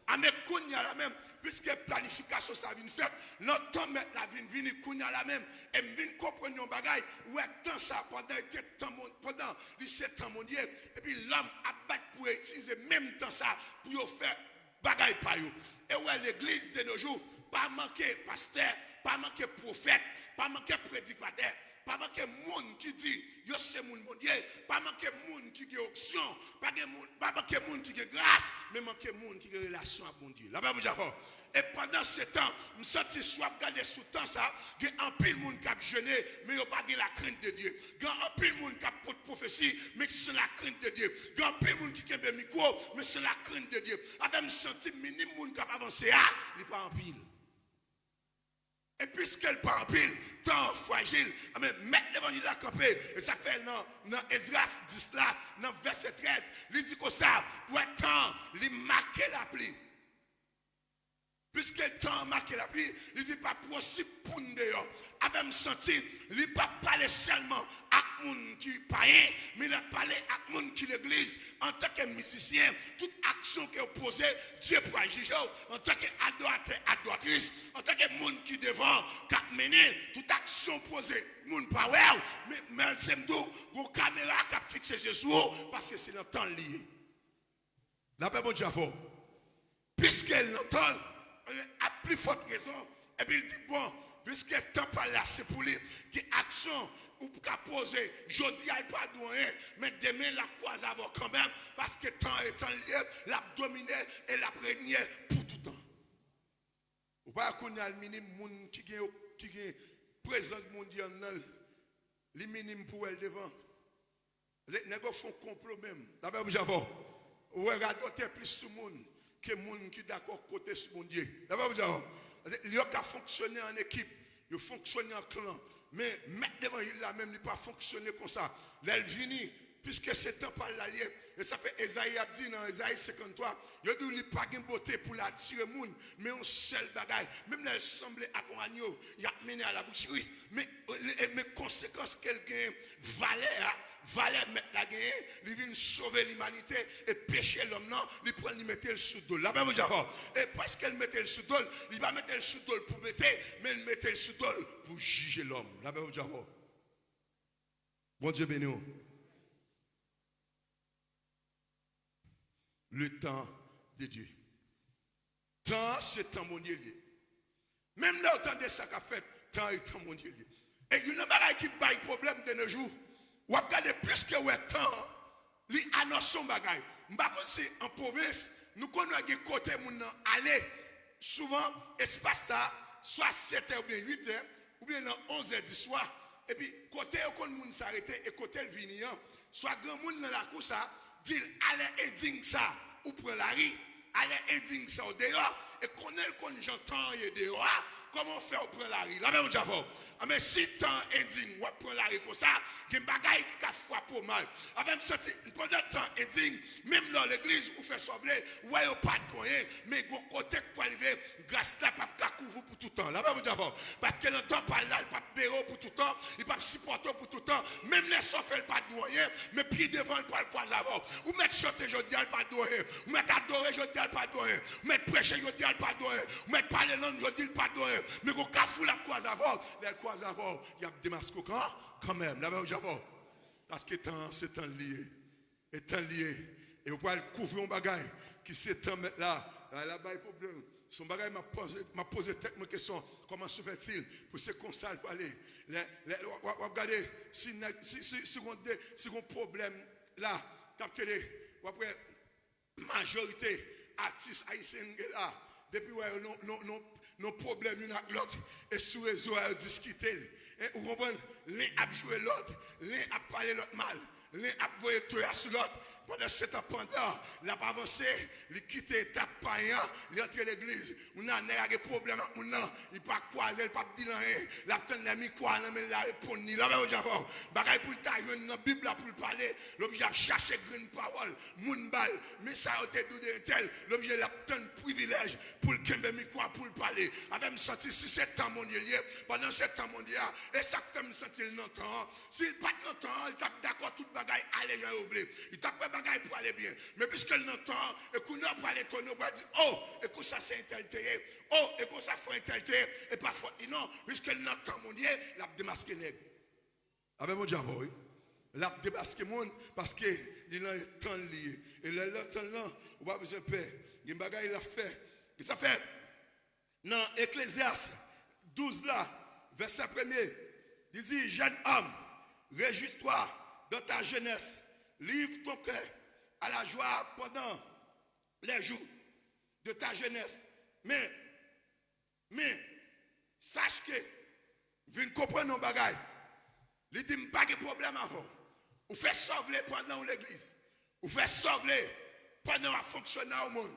Amen. Kounye a la menm, piske planifikasyon sa vin fèt, nan tan mèt la vin vini kounye a la menm, e m vin konprann yon bagay, ou wè tan sa, pandan li te tan moun, pandan li se tan moun ye, epi lòm ap bat pou yo itilize menm tan sa pou yo fè bagay pa yo. E ou wè legliz de nos jours, pa manke pastè, pa manke pwofèt, pa manke predikatè, pa manke moun ki di yo se moun Bondye, pa manke moun ki gen onksyon, pa gen moun, pa manke moun ki gen gras, men manke moun ki gen relasyon ak Bondye. Lapè Bondye avè w. E pandan se tan, m santi si w ap gade sou tan sa, gen anpil moun k ap jene, men yo pa gen lakrent de Dye. Gen anpil moun k ap pot pwofesi, men ki san lakrent de Dye. Gen anpil moun ki kenbe mikwo, men san lakrent de Dye. Avè m santi minim moun k ap avanse a, li pa anpil. E piske l pa anpil, tan an frajil, anben, mèt levanjil la kanpe. E sa fè nan, nan Ezras dis la, nan vèsè trèz, li di konsa, ou wè tan an, li make lapli. Piske tan an make lapli, li di pa posib pou n deyò. Avè m santi, li pa pale sèlman ak moun ki payen, men l ap pale ak moun ki legliz. Antanke mizisyen, tout aksyon ke w poze, Dye pral jije w. Antanke adoratè, adoratris, antanke moun ki devan, k ap mennen, tout aksyon w poze, moun pa wè w. Men, men se m di w, gon kamera k ap fikse je sou ou, paske se nan tan l li ye. Lapè Bondye avè w. Piske l nan tan l, a pli fòt rezon. Epi l di, bon, piske tan pa l la, se pou li, gen aksyon ou ka poze. Jodi a, l pa di w anyen, men demen, l ap kwaze avè w kanmenm, paske tan e tan l ye, l ap domine e l ap renye pou toutan. Ou pa kounye a l minim moun ki gen, ki gen prezans Bondye anndan l, li minim pou wè l devan. Se nèg yo fè yon konplo menm. Lapè Bondye avè w. Ou wè radòtè plis sou moun ke moun ki dakò kote sou Bondye. Lapè Bondye avè w. Se yo ka fonksyone an ekip, yo fonksyone an klan. Men mèt levanjil la menm, li pa fonksyone konsa. Lè l vini, piske se tan pa l la l ye. E sa fè Ezayi ap di nan Ezayi senkanntwa, yo di w li pa gen bote pou l atire moun, men yon sèl bagay, menm lè l sanble ak yon anyo, y ap mennen al aboucheri. Men, men konsekans ke l gen, valè a, valè mèt la genyen, li vin sove limanite, e peche lòm nan, li pran l, li mete l sou do l. Lapè Bondye avè w. E paske l mete l sou do l, li pa mete l sou do l pou mete, men l mete l sou do l pou jije lòm. Lapè Bondye avè w. Bondye beni w. Le temps de Dieu. Tan an, se tan Bondye l ye. Menm lè w tande sa k ap fèt, tan an e tan Bondye l ye. E youn nan bagay ki bay pwoblèm de nos jours, w ap gade piske w wè tan an, li anonse yon bagay. M pa konn si an pwovens, nou konn wè gen kote moun nan ale. Souvan, espas sa, swa sèt è oubyen uit è, oubyen nan onz è di swa. Epi, kote yo konn moun sa rete e kote l vini an, swa granmoun nan lakou sa, di l, alè ending sa, ou pran lari, alè ending sa, ou deyò, e konnen l konn jan tan an ye deyò a, kòman w fè ou pran lari? Lapè Bondye avè w. Anben, si tan ending, w ap pran lari konsa, gen bagay ki ka frape w mal. Avè m santi, pandan tan ending, menm lè w legliz, ou fè sa w vle, ou wè yo pa di w anyen, men gon kote k pral rive, gras la p ap ka kouvri w pou toutan. Lapè Bondye avè w. Paske nan tan pa l la, li p ap bere w pou toutan, li p ap sipòte w pou toutan. Menm lè sa w fè, li pa di w anyen, men pi devan, li pral kwaze avè w. Ou mèt chante jodi a, li pa di w anyen. Ou mèt adore jodi a, li pa di w anyen. Ou mèt preche jodi a, li pa di w anyen. Ou mèt pale lang jodi, li pa di w anyen. Men gon kafou, l ap kwaze avè w. Lè l kwaze avè w, y ap demaske w kan, kanmenm. Lapè Bondye avè w. Paske tan an, se tan l li ye. E tan l li ye. E ou pral kouvri yon bagay ki se tan mèt la. Bagay la bay pwoblèm. Se yon bagay m ap poze, m ap poze tèt mwen kesyon. Comment se fait-il pou se konsa l prale? Lè, lè, w, w, w ap gade, si nèg, si, si, si gon de, si gon pwoblèm la, k ap tele, w ap wè majorite atis ayisyen n gen la, depi w wè yo nan, nan, nan, nan pwoblèm youn ak lòt, e sou rezo a yo diskite l. E, ou konprann? Len ap joure lòt, len ap pale lòt mal, len ap voye toya sou lòt. Pandansetan, pandan l ap avanse, li kite etap payen an, li antre legliz. Moun nan, nèg la gen pwoblèm ak moun nan, li pa kwaze l, li p ap di l anyen. L ap tann lè mikwo a nan men l la reponn li. Lapè Bondye avè w. Bagay pou l ta jwenn nan Bib la pou l pale, l oblije ap chache grenn pawòl moun ba l. Men sa yo te di w de entèl, l oblije l ap tann privilèj pou l kenbe mikwo a pou l pale. Avè m santi si se tan Bondye l ye, pandan se tan Bondye a, e sa k fè m santi l nan tan an. Si l pa t nan tan an, li t ap dakò tout bagay ale jan yo vle. Li t ap wè bagay pou ale byen. Men piske l nan tan an, e kounye a w pral etone, w pral di, o, e konsa se entèl te ye, o, e konsa frè entèl te ye, e pa fòt li non, piske l nan tan Bondye, l ap demaske nèg. Avè Bondye avè w, wi. L ap demaske moun, paske li nan tan l li ye. E lè l nan tan l lan, ou pa bezwen pè. Gen bagay l ap fè. E sa fè, nan Eklezyas douz la, vèsè premye, li di, jeune homme, réjouis-toi dans ta jeunesse, livre ton cœur à la joie pendant les jours de ta jeunesse. Men, men, sache que, vin konprann yon bagay. Li di, m pa gen pwoblèm avè w. Ou fè sa w vle pandan w legliz. Ou fè sa w vle pandan w ap fonksyone nan yon monn.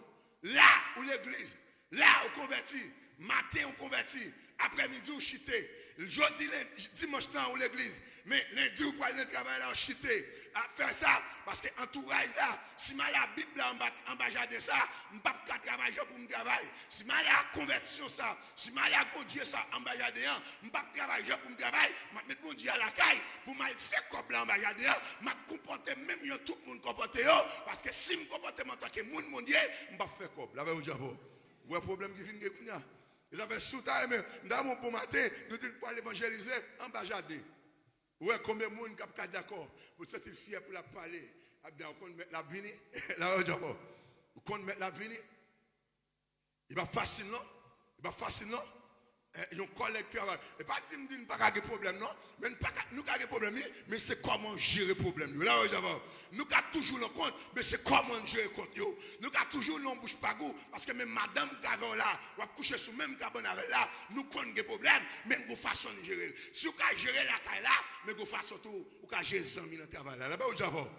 La, ou legliz. La, ou konvèti. Maten ou konvèti, aprèmidi ou chite. Jodi, lendi, dimanch lan ou legliz. Men lendi ou pral nan travay la ou chite. A fè sa, paske antouraj la, si m ale a Bib la anba, anba jaden sa, m p ap ka travay jan pou m travay. Si m ale a konvèsyon sa, si m ale a Bondye sa anba jaden an, m p ap travay jan pou m travay. M ap met Bondye a lakay pou m al fè kòb la anba jaden an. M ap konpòte m menm jan tout moun konpòte yo, paske si m konpòte m antanke moun Bondye, m p ap fè kòb. Lapè Bondye avè w. Ou wè pwoblèm ki vin gen kounye a? E sa fè si w ta renmen, m ta renmen w bon maten, nou di l pral evanjelize anba jaden. Ou wè konbyen moun k ap ka dakò pou l santi l fyè pou l ap pale, ap di a, ou konn mèt la ap vini? Lapè Bondye avè w. Ou konn mèt la ap vini? Li p ap fasil non. Li p ap fasil non. Eh, yon kòlèg travay. E pa di m di n pa ka gen pwoblèm non. Men n pa ka, nou ka gen pwoblèm wi, men se kòman w jere pwoblèm yo. Lapè Bondye avè w. Nou ka toujou nan kont, men se kòman n jere kont yo. Nou ka toujou nan bouch pa gou, paske menm madanm k avè w la, w ap kouche sou menm kabann avè l la, nou konn gen pwoblèm, men gon fason n jere l. Si w ka jere lakay la, men gon fason tou ou ka jere zanmi nan travay la. Lapè Bondye avè w.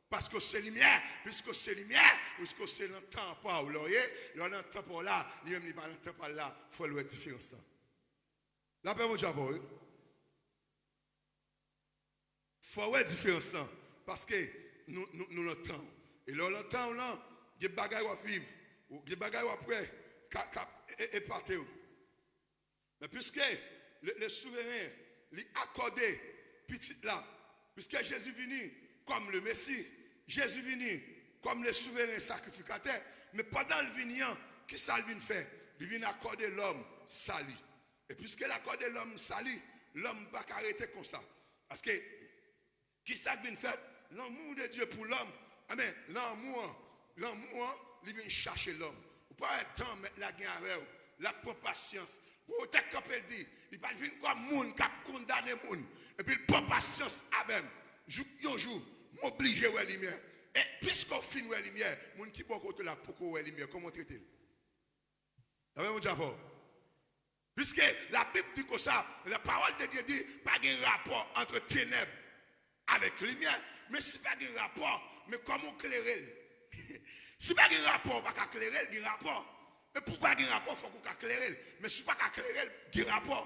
Paske w se limyè, piske w se limyè, piske w se nan tan pa w lè w ye, lè w nan tan pa w la, li menm li pa nan tan pa l la, fò l wè diferans lan. Lapè Bondye avè w wi. Fò w wè diferans lan, paske nou, nou, nou nan tan. E lè w nan tan w lan, gen bagay w ap viv, gen bagay w ap wè k ap, k ap e- e- epate w. Men piske le, le souveren, li akòde pitit la, piske Jezi vini kòm le Mesi, Jezi vini kòm le souveren sakrifikatè, men pandan l vini an, kisa l vin fè? Li vin akòde lòm sali. E piske l akòde lòm sali, lòm pa ka rete konsa. Paske, kisa k vin fèt? Lanmou de Dye pou lòm. Amèn. Lanmou an, lanmou an, li vin chache lòm. Ou pa wè tan mèt la gen avè w, l ap pran pasyans. Bon, ou tèt kanpe l di, li pa t vin kòm moun k ap kondane moun. Epi l pran pasyans avè m. Jouk yon jou, m oblije wè limyè. E piske w fin wè limyè, moun ki bò kote w la poko wè limyè, kòman w trete l? Lapè Bondye avè w. Piske Labib di konsa, la pawòl de Dye di, pa gen rapò ant tenèb avèk limyè. Men si pa gen rapò, men kòman w klere l? Si pa gen rapò, ou pa ka klere l, gen rapò. E pou pa gen rapò, fòk ou ka klere l. Men si w pa ka klere l, gen rapò.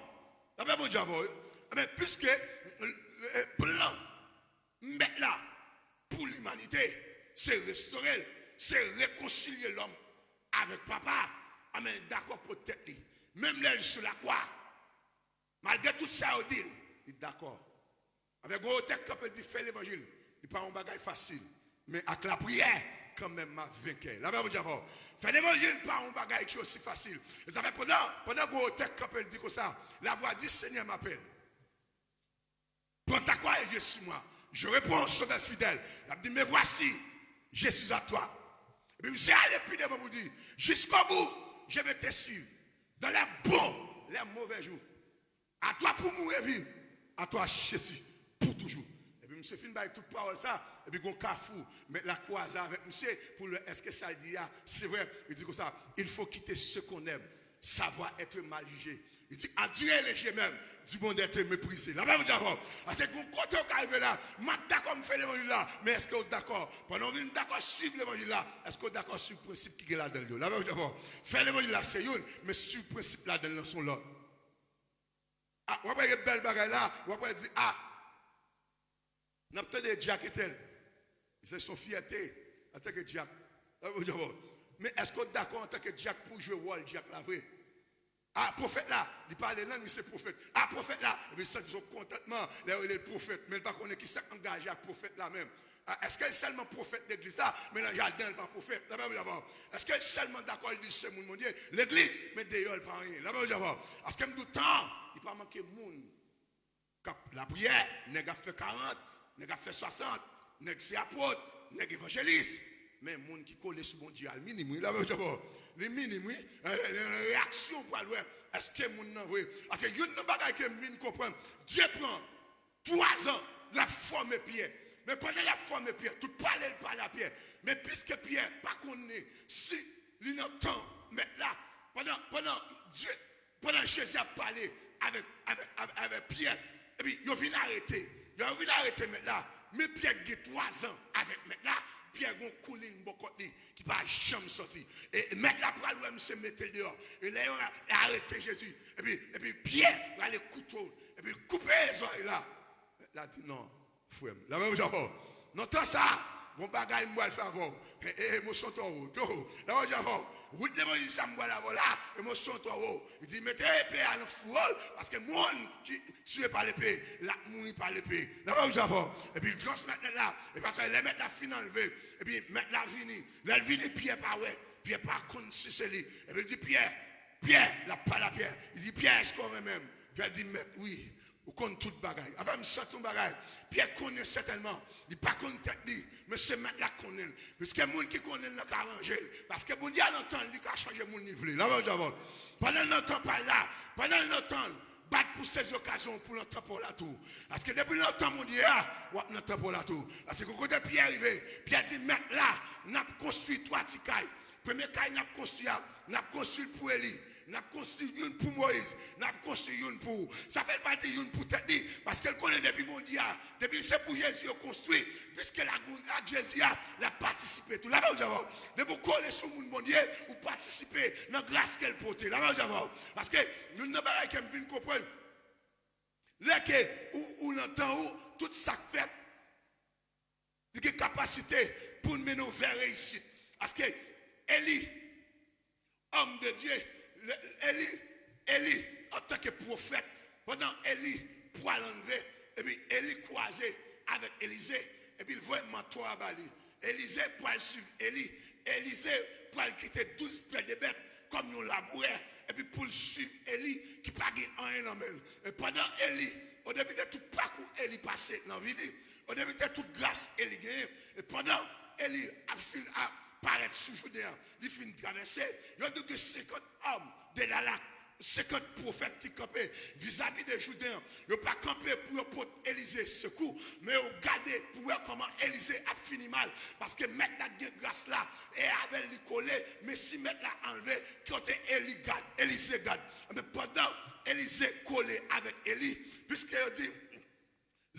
Lapè Bondye avè w wi. Ebyen, piske, eh, plan Mèt la, pou limanite, se restore l, se rekonsilye lòm avèk Papa a. Amèn, l dakò pot tèt li. Menm lè l sou lakwa, malgre tout sa yo di l, li dakò. Avèk gwo wotè k kanpe, l di, fè levanjil. Li pa yon bagay fasil. Men ak lapriyè, kanmenm, m ap venkè. Lapè Bondye avè w. Fè levanjil pa yon bagay ki osi fasil. E sa fè pandan, pandan gwo wotè k kanpe, l di konsa, la voix dit, Seigneur m'appelle. Prends ta croix et viens sur moi. Je réponds, Sauveur fidèle. L ap di, me voici, je suis à toi. Epi misye ale pi devan pou di, jusqu'au bout, je vais te suivre. Dans les bons, les mauvais jours. À toi pour mourir et vivre. À toi, Jésus, pour toujours. Epi misye fin bay tout pawòl sa, epi gon kafou, mèt la kwaze avèk misye, pou l wè èske sa l di a, se vre. Li di konsa, il faut quitter ce qu'on aime. Savoir être mal jugé. Li di, adieu les je m'aime, du monde être méprisé. Lapè Bondye avè w. Paske gon kote w ka rive la, m ap dakò m fè levanjil la, men èske w dakò? Pandan w vin dakò swiv levanjil la, èske w dakò swiv prensip ki gen ladan l yo? Lapè Bondye avè w. Fè levanjil la se youn, men swiv prensip ladan l lan se yon lòt. A, w ap wè gen bèl bagay la, w ap wè di, a, n ap tande dyak entèl. Se son fyète antanke dyak. Lapè Bondye avè w. Men èske w dakò antanke dyak pou w jwe wòl dyak la vre? A, pwofèt la, li pale lang, li se pwofèt. A, pwofèt la, epi li santi son kontantman lè yo rele l pwofèt, men l pa konnen kisa k angaje ak pwofèt la menm. A, èske l sèlman pwofèt legliz la, men nan jaden l pa pwofèt? Lapè Bondye avè w. Èske l sèlman dakò l di se moun Bondye, legliz, men deyò l pa anyen? Lapè Bondye avè w. Paske m di w tan, li pa manke moun k ap lapriyè, nèg ap fè karant, nèg ap fè swasant, nèg se apot, nèg evanjelis. Men moun ki kole sou Bondye a, l minim wi, lapè Bondye avè w. Li minim wi. Nan reyaksyon w pral wè èske moun nan vre. Paske youn nan bagay ke m vin konprann, Dye pran twazan l ap fòme Pyè. Men pandan l ap fòme Pyè, tout pale l pale a Pyè. Men piske Pyè pa konnen si li nan tan mèt la, pandan, pandan Dye Pandan Jezi ap pale avèk, avèk, avèk, avèk Pyè, epi yo vin arete. Lè yo vin arete mèt la, men Pyè gen twazan avèk mèt la, Pyè gen yon koulin bò kòt li ki pa janm sòti. E mèt la pral wè misye mete l deyò. E lè yo arete Jezi, epi, epi Pyè rale kouto, epi l koupe zòrèy la. Mèt la di, "Non, frè m." Lè menm jan fò, nan tan sa, gon bagay m pral fè avè w. E, e, emosyon twò wo, twò wo. Lè menm jan fò, wout levanjil sa m pral avè w la, emosyon twò wo. Li di, "Mete epe a nan fouwo l, paske moun ki tiye pa lepe, l ap mouri pa lepe." Lè menm jan fò. Epi l transmèt mèt la, e pastè, lè mèt la fin anlve, epi mèt la vini. Lè l vini, Pyè pa wè. Pyè pa konn si se li. Epi l di, "Pyè, Pyè," l ap pale a Pyè. Li di, "Pyè, èske w renmen m?" Pyè di, "Mèt, wi, ou konn tout bagay." Afè m santi yon bagay. Pyè konnen sètènman. Li pa konn tèt li, men se mèt la k konnen l. Piske moun ki konnen l nan ka ranje l. Paske Bondye a nan tan l, li ka chanje moun li vle. Lè menm jan fò. Pandan l nan tan pa l la, pandan l nan tan l, bat pou sezi okazyon pou l nan tan pa w la tou. Paske depi l nan tan Bondye a, w ap nan tan pa w la tou. Paske kou kote Pyè rive, Pyè di, "Mèt la, n ap konstwi twa ti kay. Premye kay n ap konstwi a, n ap konstwi l pou Eli. N ap konstwi youn pou Moyiz. N ap konstwi youn pou ou." Sa fè l pa di youn pou tèt li, paske l konnen depi Bondye a, depi se pou Jezi yo konstwi, piske l ak Bon-, ak Jezi a, l ap patisipe tou. Lè menm jan fò. Depi w kole sou moun Bondye, ou patisipe nan gras ke l pote. Lè menm jan fò. Paske youn nan bagay ke m vin konprann, lè ke ou, ou nan tan ou, tout sa k fèt, li gen kapasite pou l mennen w vè reyisit. Paske Eli, òm de Dye, le- Eli, Eli, antanke pwofèt, pandan Eli pral anlve, epi Eli kwaze avèk Elize, epi l voye manto a ba li. Elize pral swiv Eli. Elize pral kite douz pye de bèt kòm yon labourè, epi pou l swiv Eli ki pa gen anyen nan men l. E pandan Eli, o depi de tout pakou Eli pase nan vi li, o depi de tout gras Eli genyen, e pandan Eli ap fin ap parèt sou Jouden an, li fin travèse, yo di gen senkant òm de la lak, senkant pwofèt ki kanpe vizavi de Jouden an. Yo pa kanpe pou yo pot Elize sekou, men yo gade pou wè kòman Elize ap fini mal. Paske mèt la gen gras la, e avè l li kole, men si mèt la anlve, kote Eli gad, Elize gad. Men pandan Elize kole avèk Eli, piske yo di,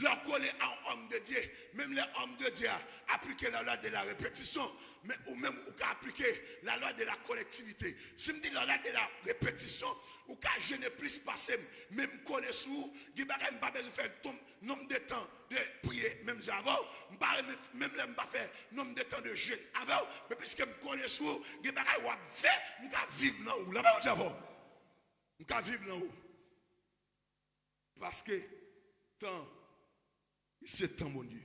lè w kole a yon òm de Dye, menm lè òm de Dye a aplike la lwa de la repetition, men ou menm ou ka aplike la lwa de la kolektivite. Si m di la lwa de la repetition, ou ka jene plis pase m, men m kole sou ou, gen bagay m pa bezwen fè ton- nonb de tan de priye menm jan avè w, m pa renmen menm lè m pa fè nonb de tan de jèn avè w, men piske m kole sou ou, gen bagay w ap fè, m ka viv nan ou. Lè menm jan avè w, m ka viv nan ou. Paske tan, se tan Bondye.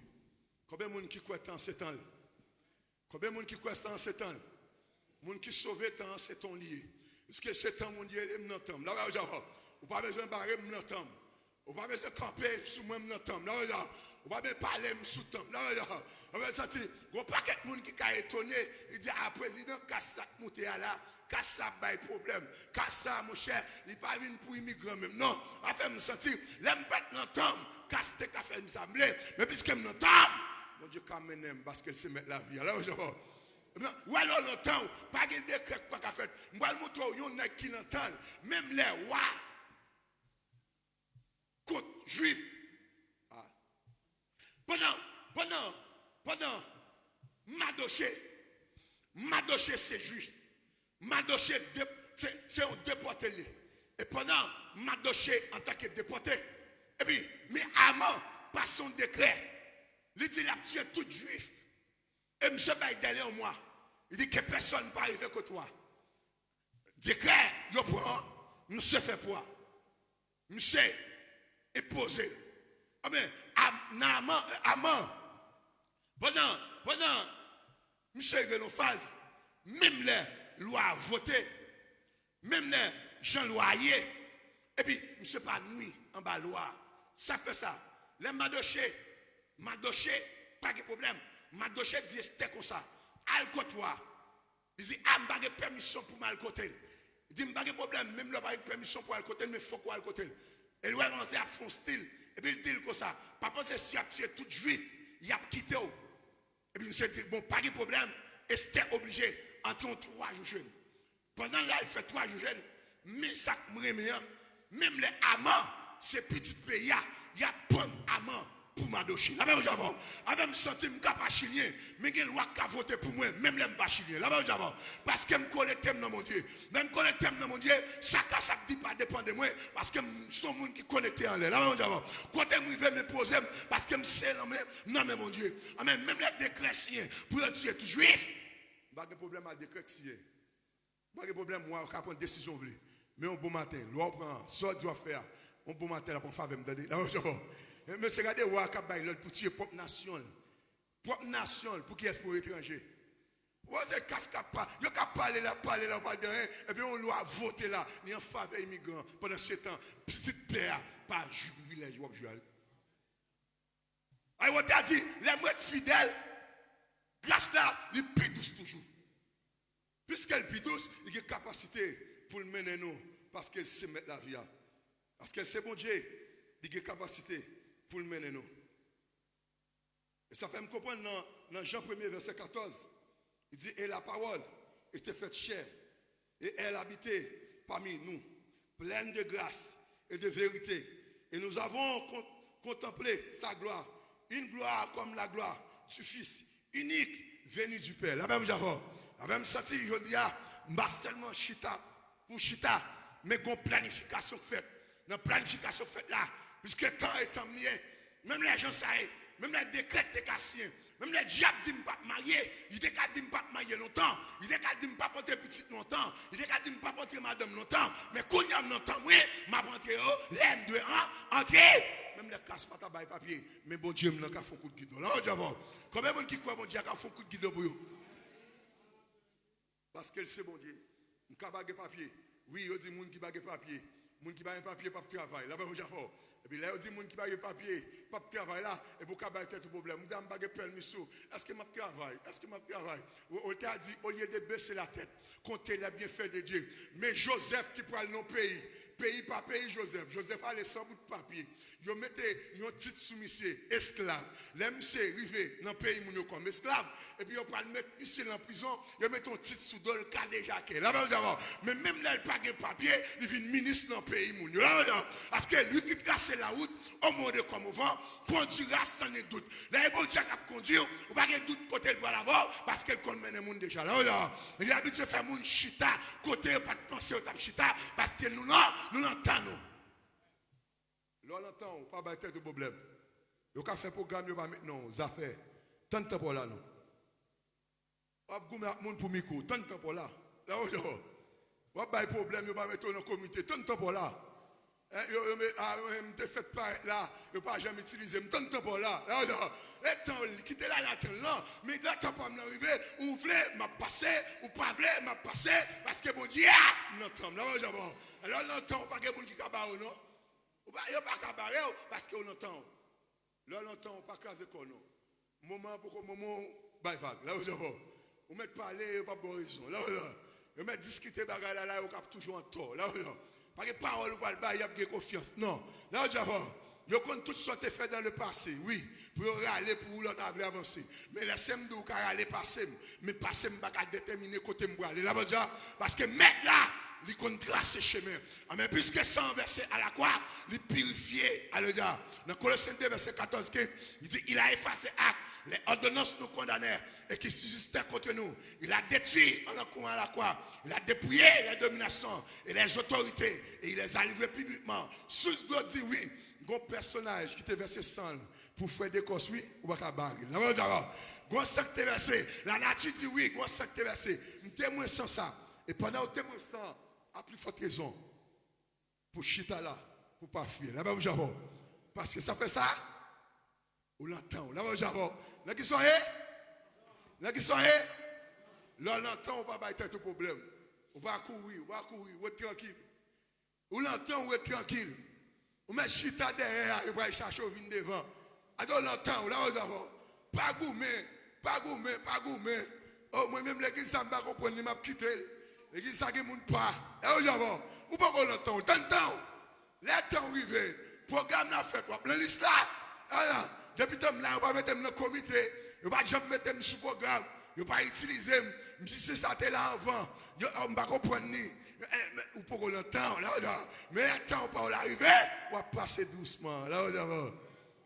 Konbyen moun ki kwè tan se tan l? Konbyen moun ki kwè tan se tan l? Moun ki sove, tan an se tan li ye. Piske se tan Bondye, e m nan tan m. Lè w jan, ou pa bezwen bare m nan tan m. Ou pa bezwen kanpe sou mwen, m nan tan m. Lè w jan, ou pa bezwen pale m sou tan m. Lè w jan, ou bezwen santi, gon pakèt moun ki ka etone, li di, "A, prezidan, kas sa k moute a la, kas sa ap bay pwoblèm. Kas sa, monchè, li pa vin pou imigran menm, non." Afè m santi, lè m pa t nan tan m, kas te ka fè m sa m vle. Men piske m nan tan m, Bondye ka mennen m, paske l se mèt lavi a. Lè w jan, Ebyen, wè lè w nan tan w, pa gen dekrè k pa ka fèt. M pral montre w yon nèg ki nan tan l. Menm lè wa kont Jwif. Ah. Pandan, pandan, pandan Madoche, Madoche se Jwif. Madoche de, se, se yon depòte li. E pandan Madoche antanke depòte, epi, men Aman pase yon dekrè. Li di l ap tiye tout Jwif. E misye bay dèle yon mwa. Li di ke pèsonn pa rive kot wa. Dekrè yo pran, misye fè pwa. Misye enpoze l. Anben, Am-, Naaman, Aman, pandan, pandan misye rive nan faz, menm lè lwa a vote, menm lè jan lwa a ye, epi misye pa nwi anba lwa a. Sa fè sa, lè Madoche, Madoche pa gen pwoblèm. Madoche di Estè konsa, "Al kot wa." Li di, "A, m pa gen pèmisyon pou m al kote l." Li di, "M pa gen pwoblèm, menm lè w pa gen pèmisyon pou w al kote l, men fòk w al kote l." E l wè manzè ap fè yon stil, epi l di l konsa, "Pa panse si y ap tiye tout Jwif, y ap kite w." Epi misye di, "Bon, pa gen pwoblèm." Estè oblije antre yon twa jou jèn. Pandan l al fè twa jou jèn, men sa k m renmen an, menm lè Aman se pitit peyi a, y ap pann Aman pou Madoche. Lapè Bondye avè w. Avè m santi m ka pa chilyen, men gen lwa k ka vote pou mwen, menm lè m pa chilyen. Lapè Bondye avè w. Paske m konekte m nan Bondye. Lè m konekte m nan Bondye, sa ka sa k di pa depann de mwen, paske m se yon moun ki konekte anlè. Lapè Bondye avè w. Kote m rive, men poze m, paske m se nan men, nan men Bondye. Amèn. Menm lè dekrè siyen pou yo tiye tout jwif, m pa gen pwoblèm ak dekrè k siyen. M pa gen pwoblèm, wa, ou ka pran desizyon w vle. Men yon bon maten, lwa w pran an, sa w di w ap fè a, yon bon maten l ap an favè m, tande. Lapè Bondye avè w. Mesye, gade wa k ap bay lòd pou tiye pwòp nasyon l. Pwòp nasyon l, pou kiyès? Pou etranje. Ou wè se kas k ap pa, yo k ap pale la, pale la, yo pa di anyen, epi yon lwa vote la, li an favè imigran, pandan se tan, pitit tè a pa jwi privilèj w ap jwi a li. Ay, w te a di, lè m ret fidèl, gras la, li pi dous toujou. Piske l pi dous, li gen kapasite pou l mennen nou, paske l se mèt lavi a. Paske l se Bondye, li gen kapasite pou l mennen nou. E sa fè m konprann nan, nan Jan premye, vèsè katòz, li di, et la parole était faite chair, et elle habitait parmi nous, pleine de grâce et de vérité. Et nous avons con- contemplé sa gloire, une gloire comme la gloire du Fils unique venu du Père. Lapè Bondye avè w. Lapè m santi jodi a, m pa sèlman chita pou chita, men gon planifikasyon k fèt. Nan planifikasyon k fèt la, piske tan e tan m li ye, menm lè jan sa ye, menm lè dekrè te ka siyen, menm lè dyab di m p ap marye, li te ka di m p ap marye lontan, li te ka di m p ap antre pitit lontan, li te ka di m p ap antre madanm lontan, men kounye a m nan tan mwen, m ap antre yo lè m dwe an- antre. Menm lè kas pa ta bay papye, men Bondye m nan ka fè yon kout gidon. Lapè Bondye avè w. Konbyen moun ki kwè Bondye a ka fè yon kout gidon pou yo? Paske l se Bondye. M ka pa gen papye. Wi, yo di moun ki pa gen papye, moun ki pa gen papye p ap travay. Lapè Bondye avè w. Epi lè yo di moun ki pa gen papye p ap travay la, epi w ka bay tèt ou pwoblèm. Ou di, a, m pa gen pèmi sou. Èske m ap travay? Èske m ap travay? Ou, ou te a di, au lieu de baisser la tête, comptez les bienfaits de Dieu. Men Jozèf ki pral nan yon peyi, peyi pa peyi Jozèf. Jozèf ale san bout papye. Yo mete yon tit sou misye, esklav. Lè misye rive nan peyi moun yo kòm esklav, epi yo pral met misye nan prizon, yo mete yon tit sou do l, kadejake. Lapè Bondye avè w. Men menm lè l pa gen papye, li vin minis nan peyi moun yo. Lapè Bondye avè w. Paske lui qui trace la route au monde comme au vent conduira sans nul doute. Lè e Bondye k ap kondui w, ou pa gen dout kote l pral avè w, paske l konn mennen moun deja. Lapè Bondye avè w. Li abitye fè moun chita kote yo pa t panse yo t ap chita, paske nou nan, nou nan tan nou. Lè w nan tan w, pa bay tèt ou pwoblèm. Yo ka fè pwogram, yo pa met non w, zafè. Tann tan pa w la non. W ap goumen ak moun pou mikwo, tann tan pa w la. Lapè Bondye avè w. W ap bay pwoblèm, yo pa mete w nan komite, tann tan pa w la. Yo, yo, men, a, mwen, m te fèt parèt la, yo pa janm itilize m, tann tan pa w la. Lapè Bondye avè w. E tan w, kite l ale, tann lan. Men lè tan pa m nan rive, ou vle, m ap pase, ou pa vle, m ap pase, paske Bondye a nan tan m. Lapè Bondye avè w. Lè w nan tan w, pa gen moun ki ka bare w non. Ou pa, yo pa ka bare w paske w nan tan w. Lè w nan tan w, pa kraze kò w non. Moman an poko moman w bay vag. Lapè Bondye avè w. Ou mèt pale, yo p ap ba w rezon. Lapè Bondye avè w. Yo mèt diskite bagay la, la, yo k ap toujou antò. Lapè Bondye avè w. Pa gen pawòl ou pral bay, y ap gen konfyans. Non. Lapè Bondye avè w. Yo konn tout sa w te fè dans le passé, wi, pou yo rale pou ou lè w ta vle avanse. Men lèse m di w, ou ka rale pase m, men pase m pa ka detèmine kote m prale. Lapè Bondye avè w. Paske Mèt la, li konn trase chemen. Amèn. Puisque sang versé à la croix, li pirifye, alelouya. Nan Kolosyen de, vèsè katòz, kenz, li di, il a effacé actes, les ordonnances nous condamnaient et qui subsistaient contre nous. Il a détruit en l'encouant à la croix. Il a dépouillé les dominations et les autorités et il les a livrées publiquement. Source Glo di wi, gon pèsonaj ki te vèse san l pou frè Dekòs wi, ou pa ka bare l. Lapè Bondye avè w. Gon san ki te vèse, lanati di wi, gon san ki te vèse. M temwen san sa. E pandan w temwen san, a pli fòt rezon, pou chita la, pou pa fye. Lapè Bondye avè w. Paske sa fè sa, ou nan tan w. Lapè Bondye avè w. Nan ki sa w ye? Nan ki sa w ye? Lè w nan tan w, ou pa bay tèt ou pwoblèm. Ou pa kouri, ou pa kouri, ou ret trankil. Ou nan tan w, ou ret trankil. Ou mèt chita dèyè a, yo pral chache w vin devan. Atò w nan tan w, Lapè Bondye avè w. Pa goumen, pa goumen, pa goumen. O, mwen menm legliz sa m pa konprann li, m ap kite l. Legliz sa gen moun pa. Lapè Bondye avè w. Ou poko nan tan w, tann tan w. Lè tan w rive, pwogram nan fèt, w ap nan lis la. Depi tan m la, yo pa mete m nan komite, yo pa janm mete m sou pwogram, yo pa itilize m. M di se sa te la anvan. Yo, o, m pa konprann li. Ou poko nan tan w, Lapè Bondye avè w. Men lè tan w pa w la rive, w ap pase dousman, Lapè Bondye avè w.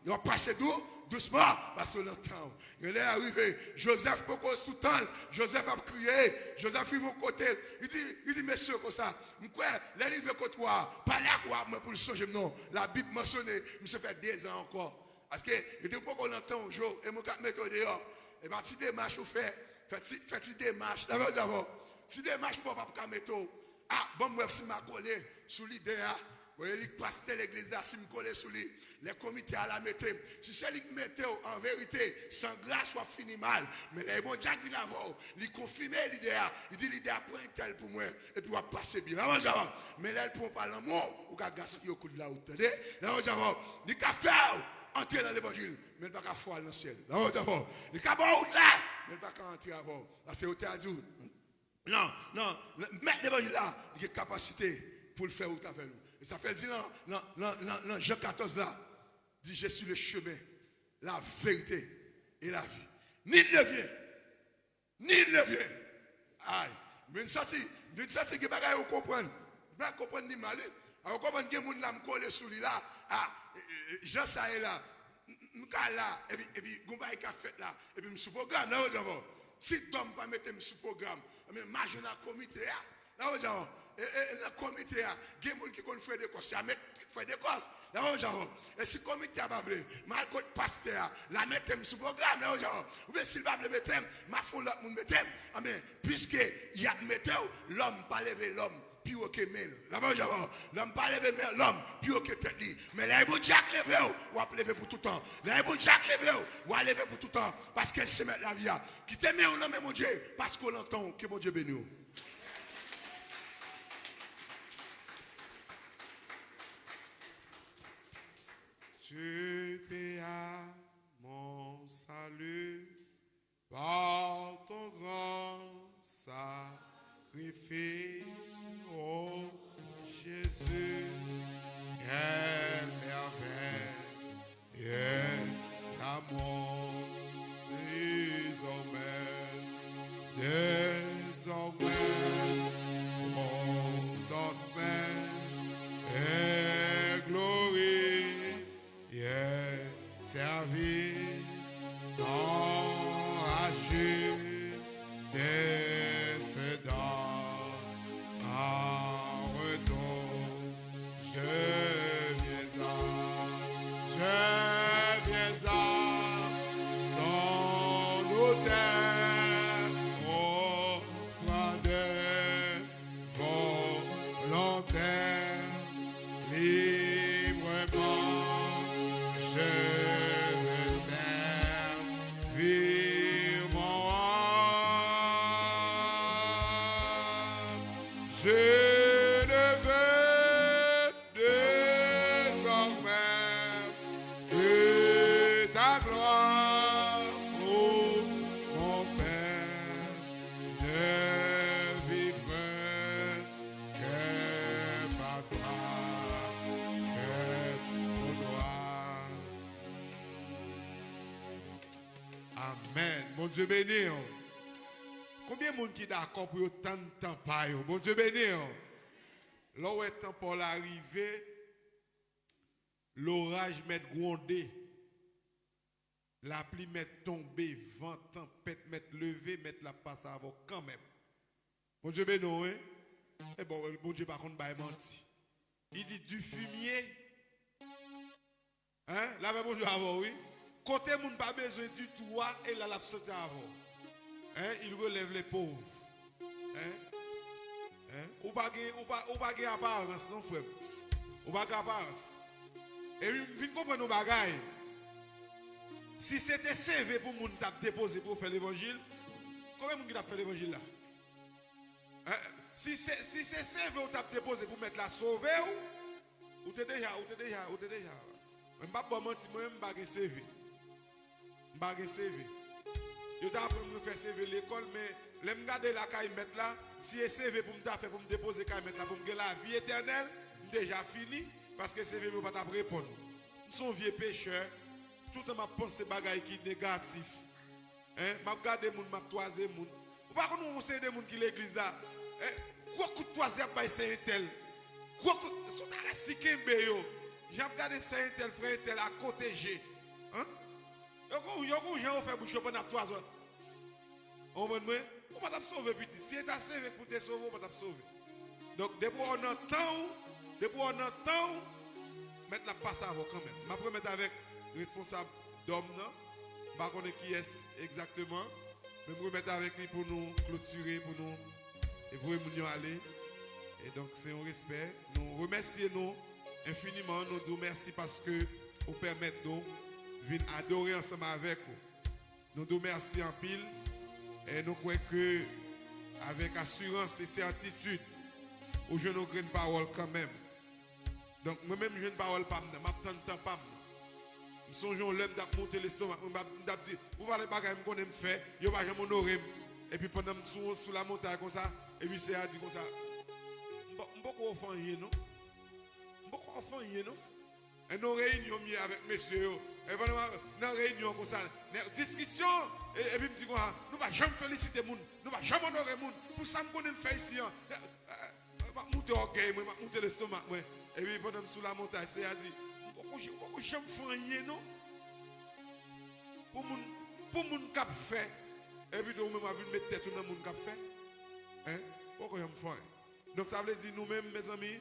W ap pase dou, dousman, paske w nan tan w. Gen lè a rive, Jozèf poko sou tan l, Jozèf ap kriye, Jozèf rive yon kote, li di, li di mesye konsa, m kwè, lè l rive kot wa a, pale ak wa a pou mwen pou l sonje m non. Labib mansyone, misye fè dezan ankò. Paske, li di w poko nan tan w, Jo, e mwen k ap mete w deyò. E pa ti demach ou fè, fè ti, fè ti demach, la vè w, ti demach pa w p ap ka mete w. A, ban m wè si m a kole sou lidè a. Mwen, li pastè legliz la, si m kole sou li, lè komite a la mete m, si se li k mete w, an verite, san gras, w ap fini mal. Men lè e Bondye a k vin avè w, li konfime lidè a, li di lidè a pran entèl pou mwen, epi w ap pase byen. Lavan javan. Men lè l pran w pa lanmou, ou ka gaspiye w kout lawout, tande? Lavan javan. Li ka fè w antre nan levanjil, men l pa ka fè w al nan syèl. Lavan javan. Li ka ba w wout la, men l pa ka antre avè w. Paske yo te a di w, non, non, mèt levanjil la, li gen kapasite pou l fè wout avè nou. E sa fè l di nan, nan, nan, nan, nan Jan katòz la, di, je suis le chemin, la vérité et la vie. Nul ne vient, nul ne vient. Ay, m vin santi, m vin santi gen bagay ou konprann. M pa konprann ni mal, wi. A, ou konprann gen moun la m kole sou li la. A, e, e, e, jan sa ye la. M, m, m ka la, epi, epi, gon bagay ka fèt la, epi m sou pwogram, nan yon jan fò. Si Dòm pa mete m sou pwogram, men m a jwenn ak komite a, nan yon jan fò. E, e, nan komite a, gen moun ki konn frede kòs, y a met frede kòs, nan yon jan fò. E si komite a pa vle, m al kot pastè a, l a mete m sou pwogram, nan yon jan fò. Oubyen si l pa vle mete m, m a fè yon lòt moun mete m, anben, piske y ap mete w, lòm pa leve lòm pi wo ke men l. Lavan javan. Lòm pa leve men lòm pi wo ke tèt li. Men lè e Bondye a k leve w, w ap leve pou toutan. Lè e Bondye a k leve w, w a leve pou toutan. Paske l se mèt lavi a. Kite men w nan men Bondye, paske w nan tan w. Ke Bondye beni w. Tu payas mon salut par ton grand sacrifice, ô Jésus, quelle merveille, l'amour, désormais, désormais, mon enceinte et glorieux service enragé, descendant en retour. Je viens à, je viens à ton autel, offrant des volontaire, librement, je veux servir mon roi. Je ne veux désormais que ta gloire, ô mon Père, je vivrai que par toi, que pour toi. Amèn. Bondye beni w. Konbyen moun ki dakò pou yo tann tan pa yo? Bondye beni w. Lè w wè tan pa w la rive, loraj mèt gwonde. Lapli mèt tonbe, van, tanpèt mèt leve, mèt la pase avè w kanmenm. Bondye beni w, wi. E bon, Bondye pa konn bay manti. Li di, du fumier, hein, l avè Bondye avè w, wi. Kote moun pa bezwen ditou a, e la l ap soti avè w. Hein, il relève les pauvres. Hein? Hein? Ou pa gen, ou pa, ou pa gen aparans, non, frè m. Ou pa gen aparans. E m vin konprann yon bagay. Si se te C V pou moun t ap depoze pou yo fè levanjil, konbyen moun ki t ap fè levanjil la? Hein? Si se, si se C V ou t ap depoze pou mèt la sove w, ou te deja, ou te deja, ou te deja. Men m p ap ba w manti, mwen menm m pa gen C V. M pa gen C V. Yo t aprann mwen fè C V lekòl, men lè m gade lakay mèt la, si e C V pou m ta fè pou m depoze kay mèt la, pou m gen lavi etènèl, m deja fini, paske C V m yo pa t ap reponn. M se yon vye pechè, toutan m ap panse bagay ki negatif. Hein? M ap gade moun, m ap twaze moun. Ou pa konn yon seri de moun ki legliz la. Hein? Gwo kout twaze y ap bay sè entèl. Gwo kout, sou ta resi kenbe yo. Jan ap gade sè entèl, frè entèl, a kote je. Yo gon, yo gon jan yo fè bouch yo pandan ap twa zòn. Ou konprann mwen? Ou pa t ap sove pitit. Si e ta seve pou te sove, ou pa t ap sove. Donk, depi w nan tan ou, depi w nan tan ou, mèt la ap pase avè w kanmenm. M ap remèt avèk responsab dòm nan. M pa konnen kiyès egzakteman, men m remèt avèk li pou nou klotire, pou nou e voye moun yo ale. E donk, se yon respè. Nou remèsye nou enfiniman. Nou di w mèsi paske ou pèmèt nou vin adore ansanm avèk ou. Nou di w mèsi anpil. E nou kwè ke avèk asirans e sètitid, ou jwenn yon grenn pawòl kanmenm. Donk, mwen menm, m jwenn pawòl pa m nan, m ap tann tan pa m nan. M sonje yon lè m t ap moute lestomak mwen, m t ap di, pou valè bagay m konnen m fè, yo pa janm onore m. Epi pandan m sou, sou lamontay konsa, epi Seyè a di konsa, m po- m poko fè anyen non. M poko fè anyen non. E nan reyinyon m ye avèk mesye yo. E pandan m nan reyinyon konsa, nan diskisyon, e- epi m di konsa, nou pa janm felisite moun, nou pa janm onore moun. Pou sa m konnen m fè isi an. E- e- e- M ap moute ògèy mwen, m ap moute lestomak mwen. Epi pandan m sou lamontay, Seyè a di, m poko, m poko janm fè anyen non. Pou moun, pou moun k ap fè. Epi tou ou menm w ap vin met tèt ou nan moun k ap fè. Hein? Poko janm fè anyen. Donk sa vle di nou menm, mezanmi,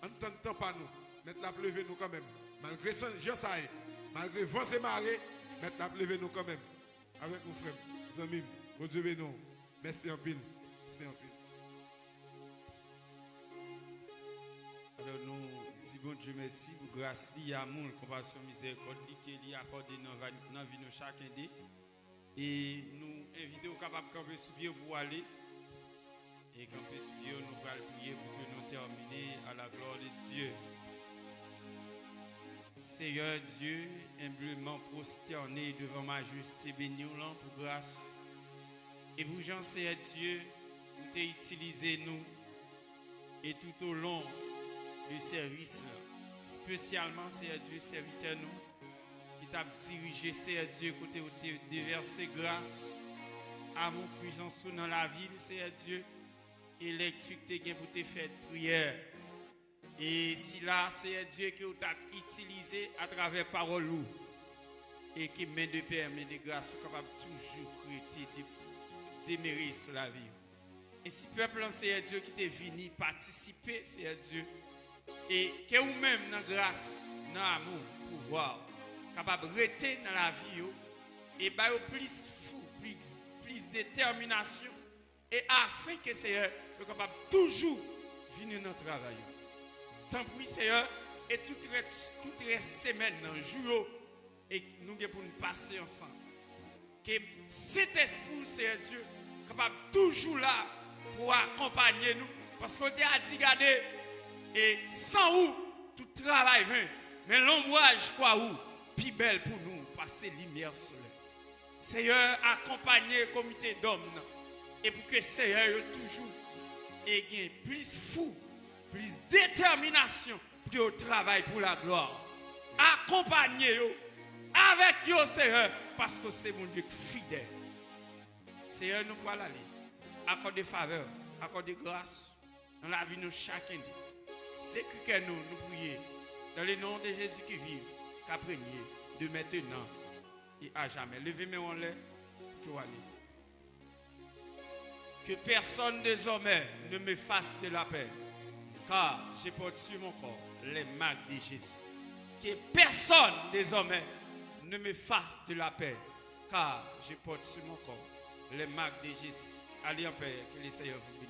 ann tann tan pa nou. Mèt la ap leve nou kanmenm. Malgre san- jan sa ye, malgre van se mare, mèt la ap leve nou kanmenm. Avèk ou, frè m, zanmi m, Bondye beni w. Mèsi anpil. Mèsi anpil. Alò, nou di Bondye mèsi pou gras li, amou l, konpasyon, mizèrikòd li ke li akòde nan va- nan vi nou chak ende. E nou envite w kapab kanpe sou pye w pou w ale. E kanpe sou pye w, nou pral priye pou ke nou tèmine à la gloire de Dieu. Seyè Dye, enbleman pwostène devan majeste beni w lan pou gras e pou jan, Seyè Dye, ou te itilize nou e toutolon de sèvis la, espesyalman, Seyè Dye, sèvitè nou ki t ap dirije, Seyè Dye, kote ou te devèse gras, amou, pwisans ou nan lavi l, Seyè Dye, e lèkti k te gen pou te fè priyè. E sila, Seyè Dye, ke ou t ap itilize atravè pawòl ou, e ke men de pè, men de gras ou kapab toujou rete de- demere sou lavi yo. E si pèp lan, Seyè Dye, ki te vini patisipe, Seyè Dye, e ke ou menm nan gras, nan amou, pouvwa w, kapab rete nan lavi yo, e ba yo plis fou, plis, plis detèminasyon, e afen ke, Seyè, yo kapab toujou vini nan travay yo. Tanpri, Seyè, e tout rès, tout rès semèn nan, jou yo, e nou gen pou n pase ansanm. Ke Sentespri w, Seyè Dye, kapab toujou la pou akonpanye nou, paske w te a di, gade, e san ou, tout travay ven, men lonbraj kwa ou pi bèl pou nou pase limyè solèy. Seyè, akonpanye komite dòm nan, e pou ke, Seyè, yo toujou e gen plis fou, plis detèminasyon pou yo travay pou laglwa. Akonpanye yo, avèk yo, Seyè, paske w se Bondye k fidèl. Seyè, nou pral ale. Akòde favè, akòde gras nan lavi nou chak ende. Se kri kè nou, nou priye. Dans le nom de Jésus qui vit, k ap renye, de maintenant et à jamais. Leve men w anlè, pou ke w ale. Que personne désormais ne m'efface de la paix, car je porte sur mon corps les marques de Jésus. Que personne désormais ne m'efface de la paix, car je porte sur mon corps les marques de Jésus. Allez en paix, que le Seigneur vous bénisse.